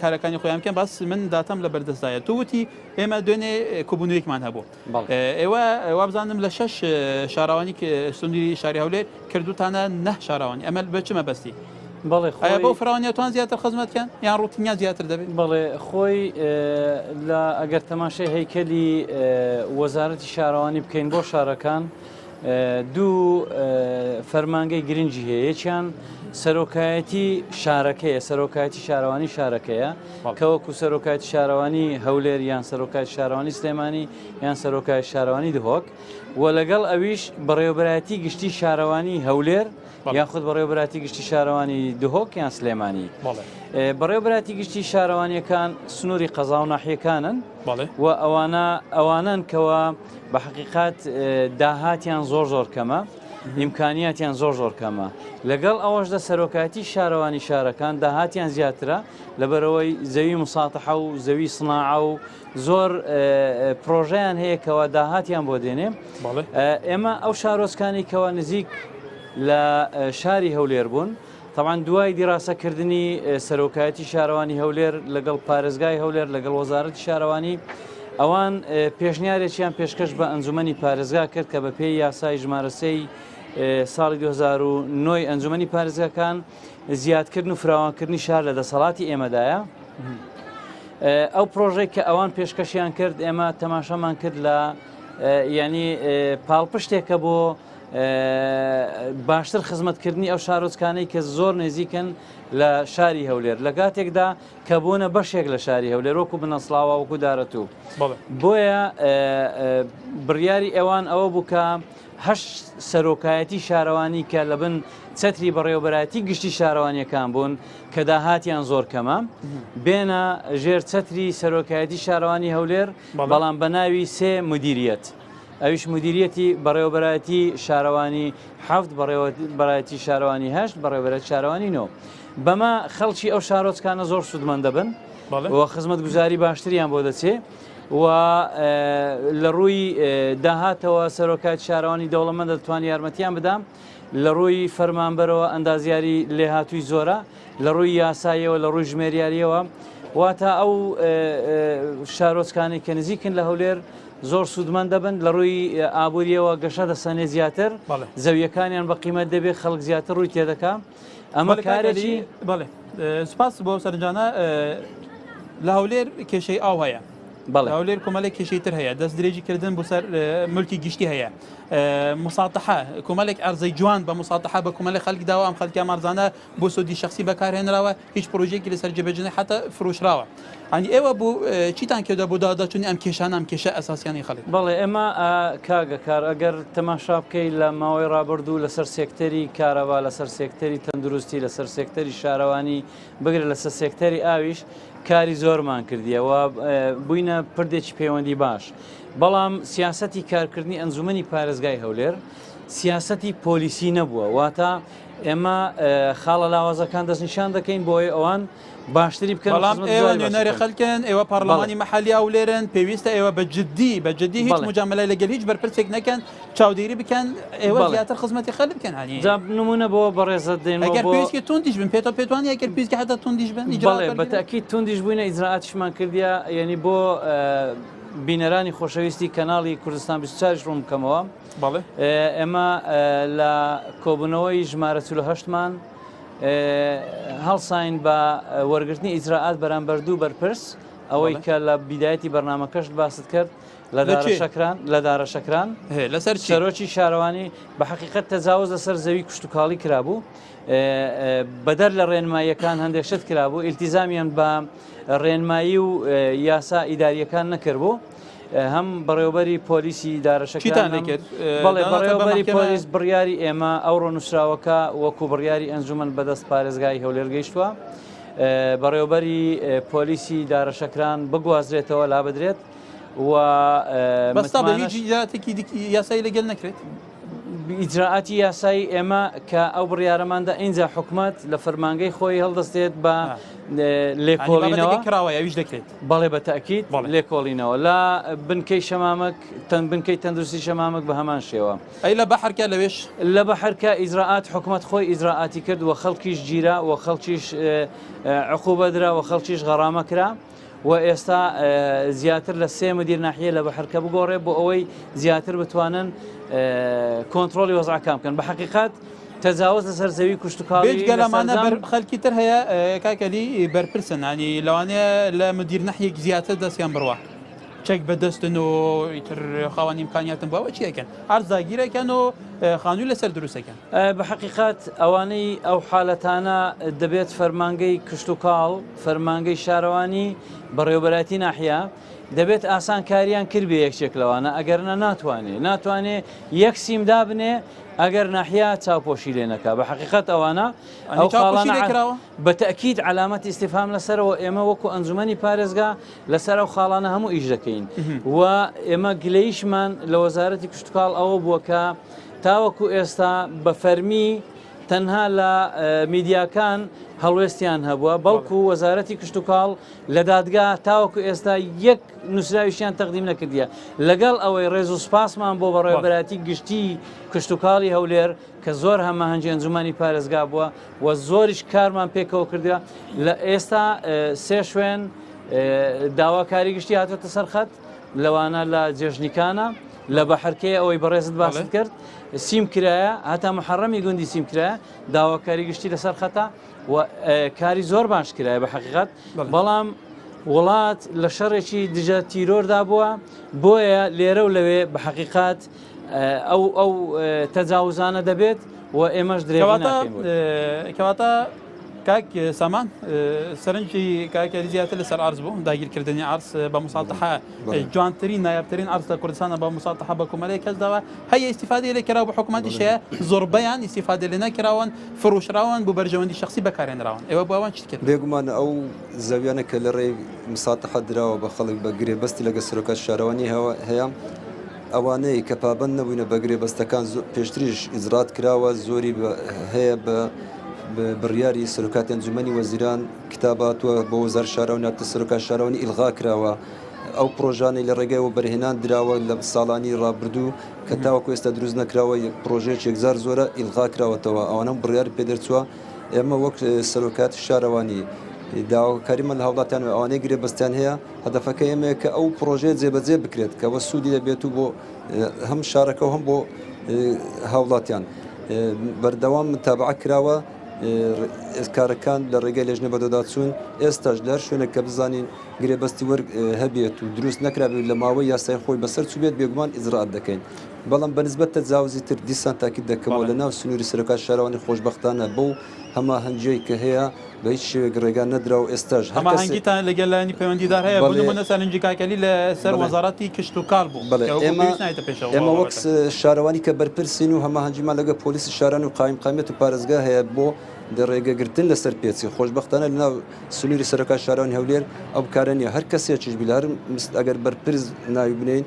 کارەکانی خۆیان بکەن باس من داتام لە بەردەستدایە تو وتی ئێمە دوێنێ کۆبوونەوەیەکمان هەبوو ئێوە وابزانم لە شەش شارەوانی سنووری شاری هەولێر کردوتانە نە شارەوانی ئەمە بە چ مەبەستی بەڵێ خۆی بەو فراوانیە توان زیاتر خزمەت کەن یان ڕوتینیان زیاتر دەبێت بەڵێ خۆی لە ئەگەر تەماشای هەیکەلی وەزارەتی شارەوانی بکەین بۆ شارەکان دوو فەرمانگەی گرنگی هەیە یەکیان سەرۆکایەتی شارەکەیە سەرۆکایەتی شارەوانی شارەکەیە کە وەکو سەرۆکایەتی شارەوانی هەولێر یان سەرۆکایەتی شارەوانی سلێمانی یان سەرۆکایەتی شارەوانی دهۆک و لەگەڵ ئەویش بەڕێوەبەرایەتی گشتی شارەوانی هەولێر یاخود بەڕێوەبەرایەتی گشتی شارەوانی دهۆک یان سلێمانی بەڕێوەبەرایەتی گشتی شارەوانیەکان سنووری قەزا و ناحیەکانن و ئەوانە ئەوانن کەوا بە حەقیقەت داهاتیان زۆر زۆر کەمە ئیمکانیاتیان زۆر زۆر کەمە لەگەڵ ئەوەشدا سەرۆکایەتی شارەوانی شارەکان داهاتیان زیاترە لەبەرەوەی زەوی مساتحە و زەوی سناعە و زۆر پرۆژیان هەیە کەوا داهاتیان بۆ دێنێ ئێمە ئەو شارۆچکانی کەوا نزیک لە شاری هەولێر بوون تەبعەن دوای دیراسەکردنی سەرۆکایەتی شارەوانی هەولێر لەگەڵ پارێزگای هەولێر لەگەڵ وەزارەتی شارەوانی ئەوان پێشنیارێکیان پێشکەش بە ئەنجومەنی پارێزگا کرد کە بە پێی یاسای ژمارە سێی ساڵی 2009 ئەنجومەنی پارێزگاکان زیادکردن و فراوانکردنی شار لە دەسەڵاتی ئێمەدایە. ئەو پرۆژەی کە ئەوان پێشکەشیان کرد ئێمە تەماشامان کرد لە ینی پاڵپشتێکە بۆ باشتر خزمەتکردنی ئەو شارۆچکانەی کە زۆر نێزیکن لە شاری هەولێر لە کاتێکدا کە بوونە بەشێک لە شاری هەولێر وەکو بنەسڵاوە وەکو دارەتوو بۆیە بڕیاری ئەوان ئەوە بوو کە هەشت سەرۆکایەتی شارەوانی کە لە بن چەتری بەڕێوەبەرایەتی گشتی شارەوانیەکان بوون کە داهاتیان زۆر کەمە بێنە ژێر چەتری سەرۆکایەتی شارەوانی هەولێر بەڵام بە ناوی سێ مدیریەت. ئەویش مدیریەتی بەڕێوەبەرایەتی شارەوانی حەفت، بەڕێوەبەرایەتی شارەوانی هەشت، بەڕێوەبەرایەتی شارەوانی نۆ. بەمە خەڵکی ئەو شارۆچکانە زۆر سوودمەند دەبن و خزمەتگوزاری باشتریان بۆ دەچێ و لە ڕووی داهاتەوە سەرۆکایەتی شارەوانی دەوڵەمەند دەتوانێت یارمەتیان بدا لە ڕووی فەرمانبەرەوە ئەندازیاری لێهاتووی زۆرە لە ڕووی یاساییەوە لە ڕووی ژمێریاریەوە واتە ئەو شارۆچکانەی کە نزیکن لە هەولێر زۆر سوودمەند دەبن لە ڕووی ئابووریەوە گەشە دەسەنێ زیاتر زەویەکانیان بە قیمەت دەبێت خەڵک زیاتر ڕووی تێدەکا ئەمە کارێکی بەڵێ سپاس بۆ سەرنجانە لە هەولێر کێشەی ئاو هەیە بەڵێ هەولێر کۆمەلێک کێشەی تر هەیە دەست درێژی کردن بۆ سەر ملکی گشتی هەیە مساتحە کۆمەلێک ئەرزەی جوان بە مساتحە بە کۆمەلێک خەلک داوە ئەم خەلکیان مارزانە بۆ سودی شخصی بەکارهێنراوە هیچ پرۆژەیەکی لەسەر جێبەجێ حتا فرۆشراوە ئەنی ئێوە بۆ چیتان کردە بۆ داداچوونی ئەم کێشانە ئەم کێشە ئەساسیانی خەڵک؟ بەڵێ ئێمە کاگە کار ئەگەر تەماشا بکەی لە ماوەی ڕابردوو لەسەر سێکتەری کارەبا لەسەر سێکتەری تەندروستی لەسەر سێکتەری شارەوانی بگرە لەسەر سێکتەری ئاویش کاری زۆرمان کردیە و بووینە پردێکی پەیوەندی باش بەڵام سیاسەتی کارکردنی ئەنجومەنی پارێزگای هەولێر سیاسەتی پۆلیسی نەبووە واتە. ئێمە خاڵە لاوازەکان دەستنیشان دەکەین بۆی ئەوان باشتری بکەن بەڵام ئێوە نوێنەری خەلکن ئێوە پەرلەمانی مەحەلی هەولێرن پێویستە ئێوە بە جدی بە جدی هیچ مجاملە لەگەل هیچ بەرپرسێک نەکەن چاودێری بکەن ئێوە زیاتر خزمەتی خەلک بکەن هەنی جا نمونە بۆ بەڕێزت دێن ئەگەر پێویستکی توندیش بن پێتەوە پێتوانی ئەگەر پێویستکی حتا توندیش بن بەڵێ بە تەئکید توندیش بووینە ئیجرائاتیشمان کردیە یعنی بۆ بینەرانی خۆشەویستی کەناڵی کوردستان 24 ڕوون بکەمەوە بەڵێ ئێمە لە کۆبوونەوەی ژمارە 48 مان هەڵساین بە وەرگرتنی ئیجرائات بەرامبەر دوو بەرپرس ئەوەی کە لە بیدایەتی بەرنامەکەشت باست کرد لە دارەشەکران لە دارەشەکران لەسەر سەرۆکی شارەوانی بە حقیقت تەجاوز لەسەر زەوی کشتتوکاڵی کرابوو بەدەر لە ڕێنماییەکان هەندێک شت کرابوو ئیلتیزامیان بە ڕێنمایی و یاسا ئیداریەکان نەکردبوو هەم بەڕێوبەری پۆلیسی دارەشەکان کرد بەڵێ بەڕێوبەری پۆلیس بڕیاری ئێمە ئەوڕۆ نووسراوەکە وەکو بڕیاری ئەنجومەن بەدەست پارێزگای هەولێر گەیشتووە بەڕێوبەری پۆلیسی دارەشەکران بگوازرێتەوە لابدرێت و بەستا بە هیچ ئیجرائاتێکی یاسایی لەگەل نەکرێت؟ ئیجرائاتی یاسایی ئێمە کە ئەو بڕیارەماندا ئینجا حکومەت لە فەرمانگەی خۆی هەڵدەستێت بە لێکۆڵینەوە کراوە ئەویش دەکرێت بەڵێ بە تاکیید لێکۆڵینەوە لە بنکەی شەمامک تەن بنکەی تەندروستی شەمامک بە هەمان شێوە ئەی لە بەحرکە لەوێش لە بەحرکە ئیجرائات حکومەت خۆی ئیجرائاتی کرد و خەڵکیش گیرا و خەڵکیش عقوبە درا و خەڵکیش غەرامە کرا. و ئێستا زیاتر لە سێ مدیر ناحیە لە بەحرکە بگۆڕێ بۆ ئەوەی زیاتر بتوانن کۆنترۆڵی وەزعەکان بکەن بە حقیقت تەجاوز لەسەر زەوی کشتتوکاڵی بێجگە لەمانە خەلکی تر هەیە کاکەلی بەرپرسن ینی لەوانەیە لە مدیر نەحیەک زیاتر دەستیان بڕوا چەک بەدەستن و ئیتر خاوەنی ئیمکانیاتن بۆ ئەوە چیەکەن عەرز داگیرەکەن و خانووی لەسەر دروستەکەن. بە حەقیقەت ئەوانەی ئەو حالەتانە دەبێت فەرمانگەی کشتوکاڵ، فەرمانگەی شارەوانی، بەڕێوەبەرایەتی ناحیە دەبێت ئاسانکاریان کردبێ یەکێک لەوانە ئەگەرنا ناتوانێ ناتوانێ یەک سیم دابنێ ئەگەر ناحیە چاوپۆشی لێ نەکا بە حەقیقەت ئەوانە ئەو خاڵانە بە تەئکید عەلامەتی ئیستیفهام لەسەرەوە ئێمە وەکو ئەنجومەنی پارێزگا لەسەر ئەو خاڵانە هەموو ئیش دەکەین و ئێمە گلەیشمان لە وەزارەتی کشتتوکاڵ ئەوە بووە کە تاوەکو ئێستا بە فەرمی تەنها لە میدیاکان هەڵوێستیان هەبووە بەڵکو وەزارەتی کشتتوکاڵ لە دادگا تاوەکو ئێستا یەک نووسراویشیان تەقدیم نەکردیە لەگەڵ ئەوەی ڕێز و سپاسمان بۆ بەڕێوەبەرایەتی گشتی کشتتوکاڵی هەولێر کە زۆر هەماهەنگی ئەنجومەنی پارێزگا بووە و زۆریش کارمان پێکەوە کردوە لە ئێستا سێ شوێن داواکاری گشتی هاتوێتە سەر خەت لەوانە لە جێژنیکانە لە بەحرکەیە ئەوەی بەڕێزت باست کرد سیم کرایە هەتا محەڕەمی گوندی سیم کرایە داواکاری گشتی لەسەر خەتە و کاری زۆر باش کرایە بە حقیقت بەڵام وڵات لە شەڕێکی دژە تیرۆردا بووە بۆیە لێرە و لەوێ بە حقیقت ئەو ئەو تەجاوزانە دەبێت و ئێمەش درێغی ناکەین بۆی. کەواتە کاک سامان سەرنجی کاک عەلی زیاتر لەسەر عەرز بوو داگیرکردنی عەرز بە مساتحە جوانترین نایابترین عەرز لە کوردستانە بە مساتحە بە کۆمەلەی کەس داوە هەیە ئیستیفادەی لێ کراوە بە حکومەتیش هەیە زۆربەیان ئیستیفادە لێ نەکراون فروشراون بۆ بەرژەوەندی شخصی بەکارهێنراون ئێوە بۆ ئەوان چیت کرد؟ بێگومان ئەو زەویانە کە لە ڕێی مساتحە دراوە بە خەڵک بە گرێبەستی لەگە سەرۆکات شارەوانی هەیە ئەوانەی کە پابەند نەبووینە بە گرێبەستەکان پێشتریش ئیجرات کراوە زۆری هەیە بە بڕیاری سەرۆکاتی ئەنجومەنی وەزیران کتاب هاتووە بۆ وەزارەت شارەوانی هاتووە سەرۆکات شارەوانی ئیلغا کراوە ئەو پرۆژانەی لە ڕێگای وەبەرهێنان دراوە لە ساڵانی ڕابردوو کە تاوەکو ئێستا دروست نەکراوە پرۆژەیەکی یەکجار زۆرە ئیلغا کراوەتەوە ئەوانە بڕیاری پێدەرچووە ئێمە وەک سەرۆکاتی شارەوانی داواکاریمان لە هاوڵاتیان و ئەوانەی گرێبەستیان هەیە هەدەفەکە ئێمەیە کە ئەو پڕۆژەیە جێبەجێ بکرێت کە وە سوودی دەبێت و بۆ هەم شارەکە و هەم بۆ هاوڵاتیان بەردەوام متابعە کراوە کارەکان لە ڕێگەی لێژنە بەدواداچوون ئێستاش لە هەر شوێنێک کە بزانین گرێبەستی وەرگ هەبێت و دروست نەکرابێت لە ماوەی یاسای خۆی بەسەر چوبێت بێگومان ئیجرائات دەکەین بەڵام بەنسبەت تەجاوزی تر دیسان تاکید دەکەمەوە لە ناو سنووری سەرۆکات شارەوانی خۆشبەختانە بەو هەماهەنگیەی کە هەیە بە هیچ شێوەیەک ڕێگا نەدرا و ئێستاش هەر کەسێ هەماهەنگیتان لەگەل لایەنی پەیوەندیدار هەیە؟ بۆ بەڵێ. نموونە سەرنجی کاک عەلی لە سەر بەڵێ. وەزاڕەتی کشتوکاڵ بوو بەڵێ کە وەکوو ئێمە پێویست نایەتە پێشەوە بۆ ئێمە ئەو وەک بابەتە. شارەوانی کە بەرپرسین و هەماهەنگیمان لەگەڵ پۆلیسی شاران و قایمقامیەت و پارێزگا هەیە بۆ ڕێگەگرتن لە سەرپێچی، خۆشبەختانە لەناو سنووری سەرۆکایەتی شارەوانی هەولێر ئەو کارە نییە، هەر کەسێکیش بی لە هەر ئەگەر بەرپرس ناوی بنێین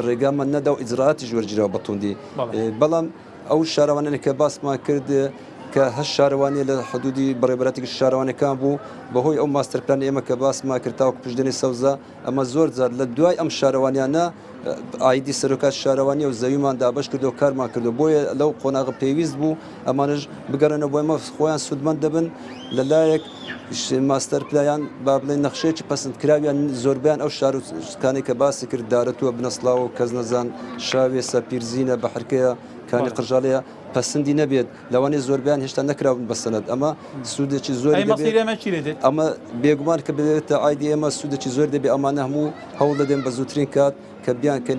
ڕێگامان نەدا و ئیجرائاتیش وەرگیراوە بە توندی بەڵێ. بەڵام ئەو شارەوانیانە کە باسمان کرد. کە هەشت شارەوانیە لە حدودی بەڕێوەبەرایەتی گشتی شارەوانیەکان بوو، بەهۆی ئەو ماستەر پلانی ئێمە کە باسمان کرد تاوەکو پشدێنەی سەوزە، ئەمە زۆر جار لە دوای ئەم شارەوانیانە ئایدی سەرۆکاتی شارەوانیە و زەویمان دابەش کردو کارمان کردو بۆیە لەو قۆناغە پێویست بوو ئەمانەش بگەڕێنەوە بۆ ئێمە خۆیان سوودمەند دەبن لە لایەک ماستەر پلان با بڵێن نەخشەیەکی پەسەندکراویان زۆربیان ئەو شارۆچکانەی کە باسی کرد دارەتووە بنەسڵاوە و کەسنەزان شاوێسە پیرزینە بەحرکەیە کانی قرژاڵەیە پەسندی نەبێت لەوانەیە زۆربەیان هێشتا نەکراون بە سەنەد ئەمە سوودێکی زۆری ئەی دەبێت مەسیری ئەمە چی لێ دێت؟ ئەمە بێگومان کە ببێتە ئایدی ئێمە سوودێکی زۆر دەبێت ئەمانە هەموو هەوڵ دەدەین بە زووترین کات کە بیان کە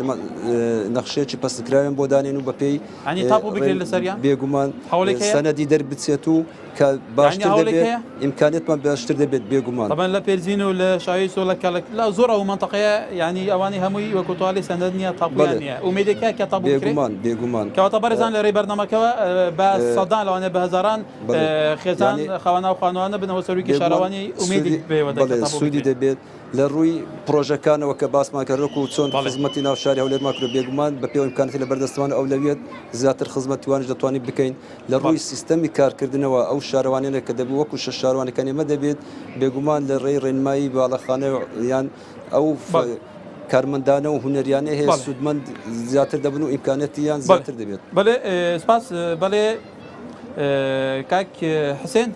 نەخشەیەکی پەسندکراویان بۆ دانێن و بەپێی یانی تاپۆ بکرێت لەسەریان؟ بێگومان هەوڵێک هەیە؟ سەنەدی دەربچێت و کە یانی باشتر هەوڵێک دەبێت هەیە؟ ئیمکانیەتمان باشتر دەبێت بێگومان. تەبعەن لە پێرزین و لە شاویس و لە کەڵک لە زۆر ئەو مەنتەقەیە یانی ئەوانەی هەمووی وەکو تۆڵی سەنەد نییە تاپۆیان بەڵێ نییە ئومێدێک هەیە کە تاپۆ بکرێت؟ بێگومان بێگومان کەواتە بەڕێزان لە رێی بەرنامەکەوە بە سەدان لەوانەیە بە هەزاران بەڵێ خێزان یانی خاوەن ئەو خانووانە بنەوە سەرۆکی بێگومان شارەوانی ئومێدی سوودی پێوە دەکات بەڵێ تاپۆ سوودی بکرێت. دەبێت لە ڕووی پڕۆژەکانەوە کە باسمان کرد وەکو چۆن بەڵێ. خزمەتی ناو شاری هەولێرمان کرد بێگومان بە پێی ئەو ئیمکاناتی لە بەردەستمان ئەولەویەت زیاتر خزمەتی وانیش دەتوانین بکەین لە ڕووی سیستەمی کارکردنەوە ئەو شارەوانیانە کە دەبوو وەکو شەش شارەوانەکانی ئێمە دەبێت بێگومان لە ڕێی ڕێنمایی باڵەخانە یان ئەو کارمەندانە و هونەریانە هەیە سوودمەند زیاتر دەبن و ئیمکانەتیان زیاتر دەبێت. بەڵێ سپاس بەڵێ کاک حسێن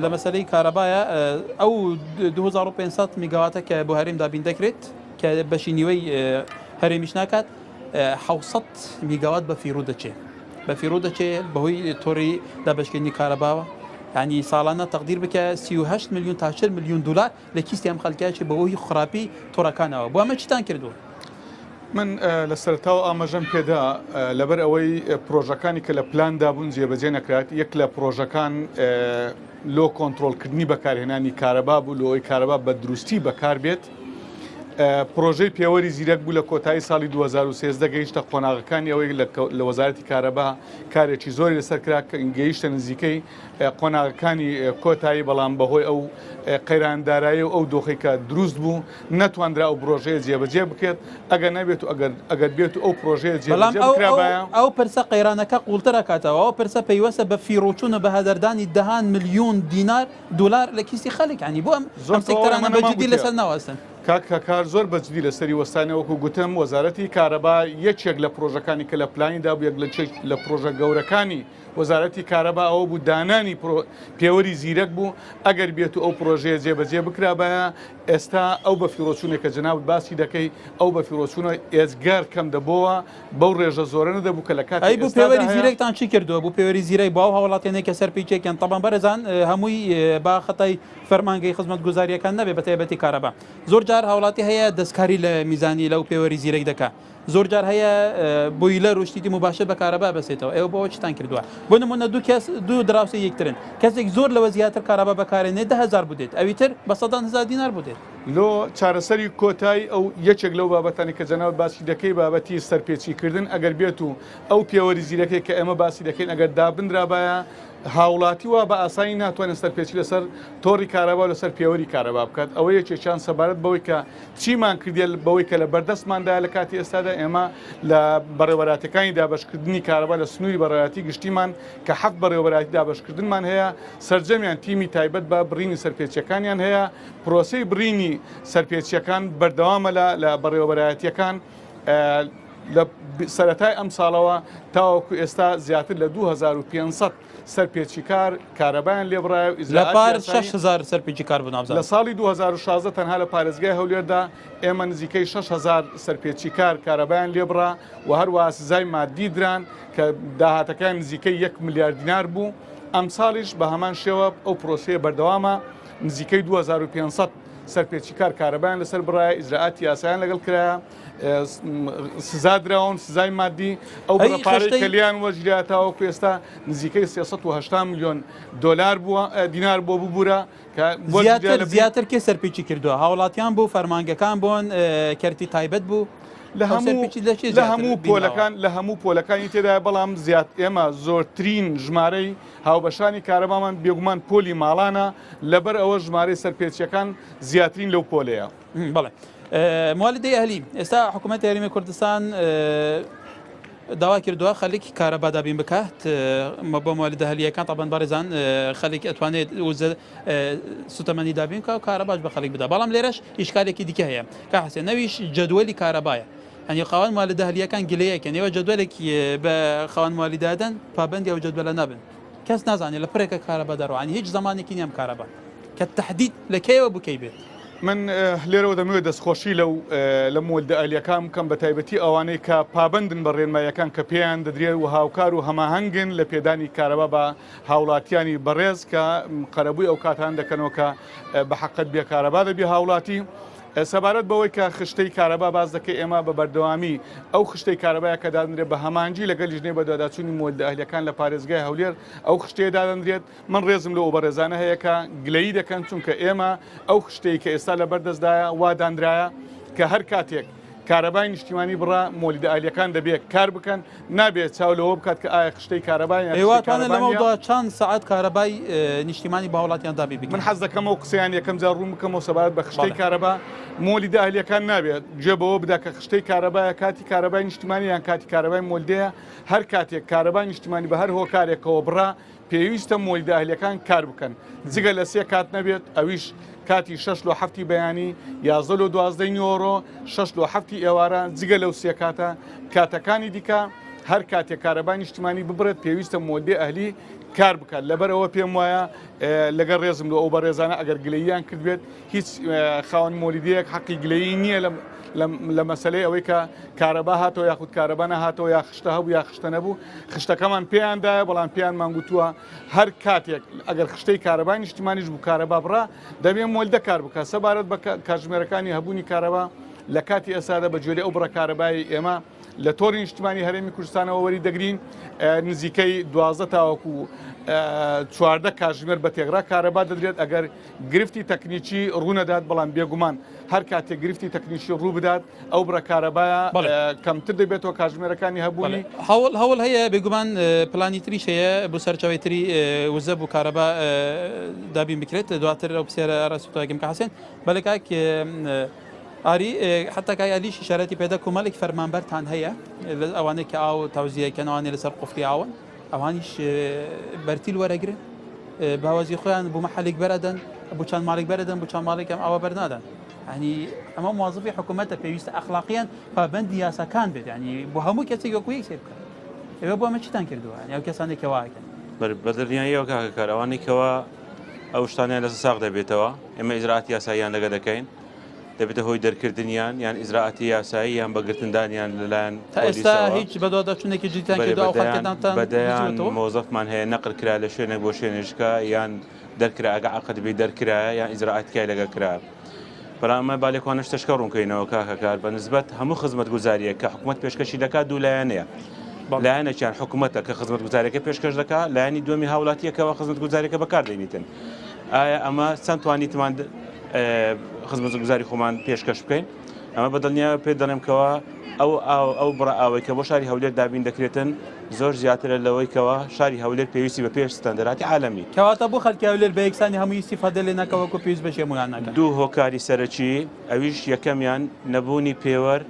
لە مەسەلەی کارەبایە ئەو 2500 میگاواتە کە بۆ هەرێم دابین دەکرێت کە بەشی نیوەی هەرێمیش ناکات 600 میگاوات بە فیڕۆ دەچێت بە فیڕۆ دەچێت بەهۆی تۆڕی دابەشکردنی کارەباوە ینی ساڵانە تەقدیر بکە 38 میلیون تا 40 میلیون دلار لە کیستی ئەم خەلکە چێ بەهۆی خراپی تۆڕەکانەوە بۆ ئەمە چیتان کردووە؟ من لە سەرەتاوە ئاماژەم پێدا لەبەر ئەوەی پرۆژەکانی کە لە پلاندا بوون جێبەجێ نەکرات یەک لە پرۆژەکان لۆ کۆنترۆڵکردنی بەکارهێنانی کارەبا بوو لۆ ئەوەی کارەبا بە دروستی بەکاربێت پرۆژەی پێوەری زیرەک بوو لە کۆتایی ساڵی 2013 گەیشتە قۆناغەکانی ئەوەی لە وەزارەتی کارەبا کارێکی زۆری لەسەر کرا گەیشتە نزیکەی قۆناغەکانی کۆتایی بەڵام بەهۆی ئەو قەیران دارایی و ئەو دۆخی کە دروست بوو نەتواندرا ئەو پرۆژەیە جێبەجێ بکرێت ئەگەر نەبێت و ئەگەر ئەگەر بێت و ئەو پرۆژەیە بەڵام جێبەجێ ئەو ئەو بکرابایە. ئەو پرسە قەیرانەکە قووڵتر ئەکاتەوە، ئەو پرسە پەیوەستە بە فیڕۆچوون و بە هەدەردانی دەهان ملیۆن دینار دۆلار لە کیسی خەلک یانی بۆ ئەم زۆر ئەم تەواو سێکتەرانە ئەمە بە نەمان جدی گوتیە. لەسەر ناوەستن؟ کاک هەکار زۆر بە جدی لەسەری وەستاینە وەکو گوتم وەزارەتی کارەبا یەکێک لە پرۆژەکانی کە لە پلانیدا بوو یەک لە لە پرۆژە گەورەکانی وەزارەتی کارەبا ئەوە بوو دانانی پێوەری زیرەک بوو، ئەگەر بێتو ئەو پرۆژەیە جێبەجێ بکرابایە، ئێستا ئەو بەفیڕۆچوونەی کە جەنابت باسی دەکەی، ئەو بەفیڕۆچوونە ئێجگار کەم دەبۆوە، بەو ڕێژە زۆرە نەدەبوو کە لە کاتی ئەی بۆ ئێستادا پێوەری هەیە. زیرەکتان چی کردووە؟ بۆ پێوەری زیرەک بۆ ئەو هاوڵاتیانەی کە سەرپێچیەکەن، تەبعەن بەرێزان هەمووی با خەتای فەرمانگەی خزمەتگوزارییەکان نەبێ بەتایبەتی کارەبا. زۆر جار هاوڵاتی هەیە دەستکاری لە میزانی لەو پێوەری زیرەک دەکا. زۆر جار هەیە بۆیلەر و شتی دی موباشر بە کارەبا بەسێتەوە ئێوە بۆ چیتان کردووە بۆ نمونە دوو کەس دوو دراوسێ یەکترن کەسێک زۆر لەوە زیاتر کارەبا بەکارێنێ 10هزار بودێت ئەوی تر بە سەدان هزار دینار بودێت. لۆ چارەسەری کۆتای ئەو یەکێک لەو بابەتانەی کە جەنابت باسی دەکەی بابەتی سەرپێچی کردن ئەگەر بێت و ئەو پێوەری زیرەکەی کە ئێمە باسی دەکەین ئەگەر دابنرابایە هاوڵاتی وا بە ئاسانی ناتوانێت سەرپێچی لەسەر تۆڕی کارەبا و لەسەر پێوەری کارەبا بکات ئەوە یەکێکیان سەبارەت بەوەی کە چیمان کردیە بەوەی کە لە بەردەستماندایە لە کاتی ئێستادا ئێمە لە بەڕێوەبەرایەتیەکانی دابەشکردنی کارەبا لە سنووری بەڕێوەبەرایەتی گشتیمان کە حەفت بەڕێوەبەرایەتی دابەشکردنمان هەیە سەرجەمیان تیمی تایبەت بە بڕینی سەرپێچیەکانیان هەیە پرۆسەی بڕینی سەرپێچیەکان بەردەوامە لە لە بەڕێوەبەرایەتیەکان لە سەرەتای ئەمساڵەوە تاوەکو ئێستا زیاتر لە 2500 سەرپێچیکار کارەبایان لێبڕایە و لە ئیجرائاتی پار یاسایی 6000 سەرپێچیکار بوون لە نابزانم. ساڵی 2016 تەنها لە پارێزگای هەولێردا ئێمە نزیکەی 6000 سەرپێچیکار کارەبایان لێبڕا و هەروەها سزای مادی دران کە داهاتەکەیان نزیکەی 1 ملیار دینار بوو ئەمساڵیش بە هەمان شێوە ئەو پرۆسەیە بەردەوامە نزیکەی 2500 سەرپێچیکار کارەبایان لەسەر بڕایە ئیجرائاتی یاسایان لەگەڵ کرایە سزا دراون سزای مادی ئەو ئەی بڕە پارەی خشتەی کە لێیان وەرگیرا تاوەکو ئێستا نزیکەی 380 میلیۆن دۆلار بووە دینار بۆ ببوورە کە وەرگیرا زیاتر لە بری زیاتر کێ سەرپێچی کردووە هاوڵاتیان بوو فەرمانگەکان بوون کەرتی تایبەت بوو لە ئەو هەموو سەرپێچی لە چێ لە زیاتر هەموو بینراوە؟ پۆلەکان لە هەموو پۆلەکانی تێدایە بەڵام زیاد ئێمە زۆرترین ژمارەی هاوبەشانی کارەبامان بێگومان پۆلی ماڵانە لەبەر ئەوە ژمارەی سەرپێچیەکان زیاترین لەو پۆلەیە. بەڵێ موالیدەی ئەهلی ئێستا حکوومەتی هەرێمی کوردستان. داوای کردووە خەلک کارەبا دابین بکات بۆ مۆلیدە ئەهلییەکان تەبەن بەڕێزان خەلک ئەتوانێت وزە سوتەمەنی دابین بکا و کارەباش بە خەلک بدا بەڵام لێرەش ئیشکالێکی دیکە هەیە کاک حسێن ئەویش جەدوەلی کارەبایە یانی خاوەن مۆلیدە ئەهلییەکان گلەیەکەن ئێوە جەدوەلێک بە خاوەن مۆلیدە دەن پابەندی ئەو جەدوەلە نابن کەس نازانێت لە پرێکە کارەبا دەڕوا یانی هیچ زەمانێکی نییە ئەم کارەبا کە تەحدید لە کەیەوە بۆ کەی بێت. من لێرەوە دەمەوێت دەستخۆشی لەو لە مۆلدە ئەهلیەکان بکەم بە تایبەتی ئەوانەی کە پابەندن بە ڕێنماییەکان کە پێیان دەدرێت و هاوکار و هەماهەنگن لە پێدانی کارەبا بە هاوڵاتیانی بەڕێز کە قەرەبووی ئەو کاتان دەکەنەوە کە بە حەقت بێ کارەبا دەبی هاوڵاتی. سەبارەت بەوەی کە خشتەی کارەبا باس دەکەی ئێمە بە بەردەوامی ئەو خشتەی کارەبایە کە دادەنرێت بە هەماهەنگی لەگەل لیژنەی بەدواداچوونی مۆلدە ئەهلیەکان لە پارێزگای هەولێر ئەو خشتەیە دادەنرێت من ڕێزم لەو بەڕێزانە هەیە کە گلەیی دەکەن چونکە ئێمە ئەو خشتەی کە ئێستا لەبەر دەستدایە وا دانرایە کە هەر کاتێک کارەبای نیشتیمانی بڕا مۆلیدە ئالیەکان دەبێت کار بکەن نابێت چاو لەوە بکات کە ئایا خشتەی کارەبا یان ئێوە خشتەی توانن کارەبا لەمەو نییە. دوا چەند سەعات کارەبای نیشتیمانی بە هاوڵاتیان دابین بکەن؟ من حەز دەکەم ئەو قسەیان یەکەم جار ڕوون بکەمەوە سەبارەت بە خشتەی بەڵێ. کارەبا مۆلیدە ئەهلیەکان نابێت گوێ بەوە بدا کە خشتەی کارەبایە کاتی کارەبای نیشتیمانی یان کاتی کارەبای مۆلدەیە هەر کاتێک کارەبای نیشتیمانی بە هەر هۆکارێکەوە بڕا پێویستە مۆلیدە ئەهلیەکان کار بکەن جگە لە سێ کات نەبێت ئەویش کاتی شەش لۆ حەفتی بەیانی، 11 لۆ دوازدەی نیوەڕۆ، شەش لۆ حەفتی ئێوارە، جگە لەو سێ کاتە کاتەکانی دیکە هەر کاتێک کارەبای نیشتمانی ببڕێت پێویستە مۆلیدەی ئەهلی کار بکات لەبەر ئەوە پێم وایە لەگەڵ ڕێزم لۆ ئەو بەڕێزانە ئەگەر گلەییان کردبێت هیچ خاوەن مۆلیدەیەک حەقی گلەیی نییە لە مەسەلەی ئەوەی کە کارەبا هاتەوە یاخود کارەبا نەهاتەوە یا خشتە هەبوو یا خشتە نەبوو خشتەکەمان پێیان دایە بەڵام پێیانمان گوتووە هەر کاتێک ئەگەر خشتەی کارەبای نیشتیمانیش بوو کارەبا بڕا دەبێ مۆلدە کار بکات سەبارەت بە کاتژمێرەکانی هەبوونی کارەبا لە کاتی ئێستادا بە گوێرەی ئەو بڕە کارەبای ئێمە لە تۆڕی نیشتمانی هەرێمی کوردستانەوە وەری دەگرین نزیکەی 12 تاوەکو 14 کاتژمێر بە تێگرا کارەبا دەدرێت ئەگەر گرفتی تەکنیکی ڕوونەدات بەڵام بێگومان هەر کاتێک گرفتی تەکنیکی ڕوو بدات ئەو بڕە کارەبایە کەمتر دەبێتەوە کاتژمێرەکانی هەبوونی. هەوڵ هەوڵ هەیە بێگومان پلانی تریش هەیە بۆ سەرچاوەی تری وزە بۆ کارەبا دابین بکرێت دواتر ئەو پرسیارە ڕاستەکەم کە حسێن بەڵێ کاک ئاری حتا کاک ئەلیش ئیشارەتی پێدا کۆمەڵێک فەرمانبەرتان هەیە ئەوانەی کە ئاو تەوزیەکەن ئەوانەی لەسەر قفلی ئاون ئەوانیش بەرتیل وەرەگرن باوەزی خۆیان بۆ مەحەلێک بەرەدەن بۆ چەند ماڵێک بەرەدەن بۆ چەند ماڵێک ئەم ئاوە بەرنادەن ینی ئەمە موازفی حکوومەتە پێویستە ئەخلاقیان پابندی یاساکان بێت ینی بۆ هەموو کەسێک وەکو یەک سێ بکەن ئێوە بۆ ئەمە چیتان کردووە ئەو کەسانێک کەواکەن بە دڵنیاییەوە کاکە کار ئەوانەی کەوا ئەو شتانیان لەسەر ساغ دەبێتەوە ئێمە ئیجرائاتی یاساییان لەگە دەکەین دەبێتە هۆی دەرکردنیان یان ئیجرائاتی یاسایی یان بە گرتندانیان لەلایەن تا ئێستا هیچ بەدواداچوونێکی جدیتان کردووە ئەو خەڵکەتانتان بە دەیان دۆزیوەتەوە؟ مۆزەفمان هەیە نەقل کرا لە شوێنێک بۆ شوێنێکە یان دەرکرا ئەگە عەقد بی دەرکرایە یان ئیجرائات تیای لەگە کرا بەڵام ئەمە با لێکوانە شتەشکە ڕوونکەینەوە کاکە کار بە نسبەت هەموو خزمەتگوزارییەک کە حکومەت پێشکەشی دەکات دوو لایەنەیە لایەنێکیان حکومەتە کە خزمەتگوزاریەکە پێشکەش دەکات لایەنی دووەمی هاوڵاتییەکەوە خزمەتگوزاریەکە بەکاردێنیتن ئایا ئەمە چەند توانیتمان خزمەتگوزاری خۆمان پێشکەش بکەین ئەمە بە دڵنیایەوە پێت دەڵێم کەوا ئەو ئاو ئەو بڕە ئاوەی کە بۆ شاری هەولێر دابین دەکرێتن زۆر زیاترە لەوەی کەوا شاری هەولێر پێویستی بە پێش ستەندەراتی عالەمی. کەواتە بۆ خەلکی هەولێر بە یەکسانی هەمووی ئیستیفادە لێ ناکا وەکو پێویست بەشی هەموویان ناکەن؟ دوو هۆکاری سەرەکی ئەویش یەکەمیان نەبوونی پێوەر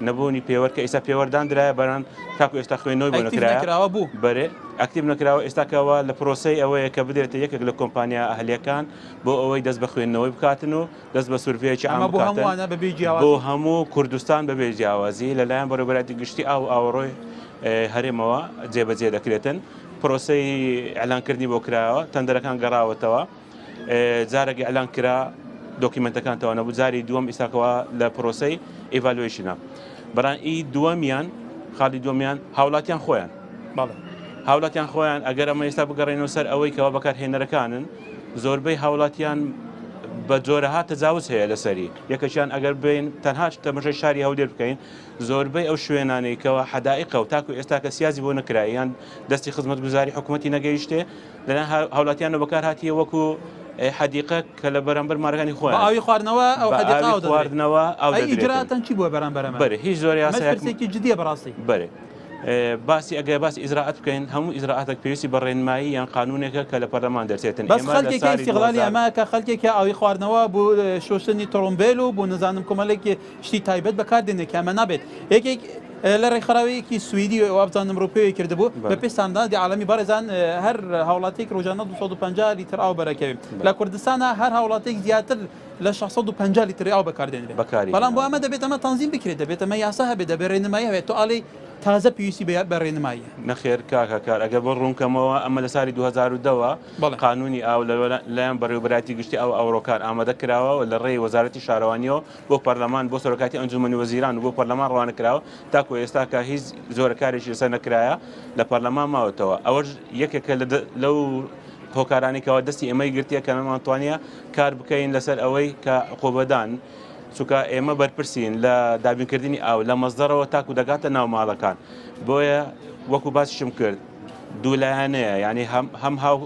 نەبوونی پێوەر کە ئێستا پێوەر داندرایە بەران تاکو ئێستا خوێندنەوەی بۆ ئەکتیڤ نەکرایە نەکراوە بوو؟ بەرێ ئەکتیڤ نەکراوە ئێستا کەوا لە پرۆسەی ئەوەیە کە بدرێتە یەکێک لە کۆمپانیا ئەهلیەکان بۆ ئەوەی دەست بە خوێندنەوەی بکاتن و دەست بە سورڤەیەکی عام ئەمە بۆ بکاتن هەمووانە بەبێ بۆ جیاوازی؟ هەموو کوردستان بەبێ جیاوازی لەلایەن بەڕێوەبەرایەتی گشتی ئاو و ئاوەڕۆی هەرێمەوە جێبەجێ دەکرێتن پرۆسەی ئیعلانکردنی بۆ کراوە تەندەرەکان گەڕاوەتەوە جارێک ئیعلان کرا دۆکیمنتەکان تەوا نەبوو جاری دووەم ئیساکەوە لە پرۆسەی evaluation ە بەڵام ئی دووەمیان خاڵی دووەمیان هاوڵاتیان خۆیان بەڵێ هاوڵاتیان خۆیان ئەگەر ئەمە ئێستا بگەڕێنەوە سەر ئەوەی کەوا بەکارهێنەرەکانن زۆربەی هاوڵاتیان بە جۆرەها تەجاوز هەیە لەسەری یەکەکیان ئەگەر بین تەنها تەمەشای شاری هەولێر بکەین زۆربەی ئەو شوێنانەی کەوا حەدائیقە و تاکو ئێستا کە سیازی بۆ نەکرایە یان دەستی خزمەتگوزاری حکوومەتی نەگەیشتێ لەلایەن هاوڵاتیانەوە بەکار هاتیە وەکو حەدیقە کە لە بەرامبەر مارەکانی بە خۆیان ئاوی خواردنەوە ئەو بە حەدیقە ئاوی ئاو دەدرێت خواردنەوە ئاو ئەی دەدرێتن ئیجراتان چی بووە بەرامبەر ئەمە بەرێ هیچ زۆر ئەمەش یاسایەک پرسێکی جدیە بەڕاستی بەرێ باسی ئەگەر باسی ئیجرائات بکەین هەموو ئیجرائاتێک پێویستی بە ڕێنمایی یان قانونێکە کە لە پەرلەمان دەرچێتن بەس ئێمە لە خەلکێکە سالی ئیستیغلالی 2000 ئەمە کە خەلکێکە ئاوی خواردنەوە بۆ شۆشتنی تڕومبێل و بۆ نزانم کۆمەلێک شتی تایبەت بەکار دێنێ کە ئەمە نابێت یەکێک. لە ڕێکخراوەیەکی سویدی وابزانم ڕووپێوی کردبوو بە پێی ستانداردی عالەمی بەڕێزان هەر هاوڵاتیەک ڕۆژانە 250 لیتر ئاو بەرەکەوێت لە کوردستانە هەر هاوڵاتێک زیاتر لە 650 لیتری ئاو بەکاردێنرێت بەڵام بۆ ئەمە دەبێت ئەمە تەنزیم بکرێت دەبێت ئەمە یاسا هەبێت دەبێت ڕێنمایی هەبێت تۆ ئاڵێی تازە پێویستی بە ڕێنماییە. نەخێر کاک هەکار ئەگەر بۆ ڕوون کەمەوە ئەمە لە سالی 2010 وە قانونی ئاو لە لایەن بەڕێوەبەرایەتی گشتی ئاو ئاوەڕۆکان ئامادە کراوە و لە ڕێی وەزارەتی شارەوانیەوە بۆ پەرلەمان بۆ سەرۆکایەتی ئەنجومەنی وەزیران و بۆ پەرلەمان ڕەوانە کراوە تاکو ئێستا کە هیچ زۆرە کارێکی لەسەر نەکرایە لە پەرلەمان ماوەتەوە ئەوەش یەکێکە لەو هۆکارانی کەوا دەستی ئێمەی گرتیە کە نەمانتوانیە کار بکەین لەسەر ئەوەی کە عقوبەدان چونکە ئێمە بەرپرسین لە دابینکردنی ئاو لە مەزدەرەوە تاکو دەگاتە ناو ماڵەکان بۆیە وەکو باسیشم کرد دوولایەنەیە یعنی هەم هەم هاو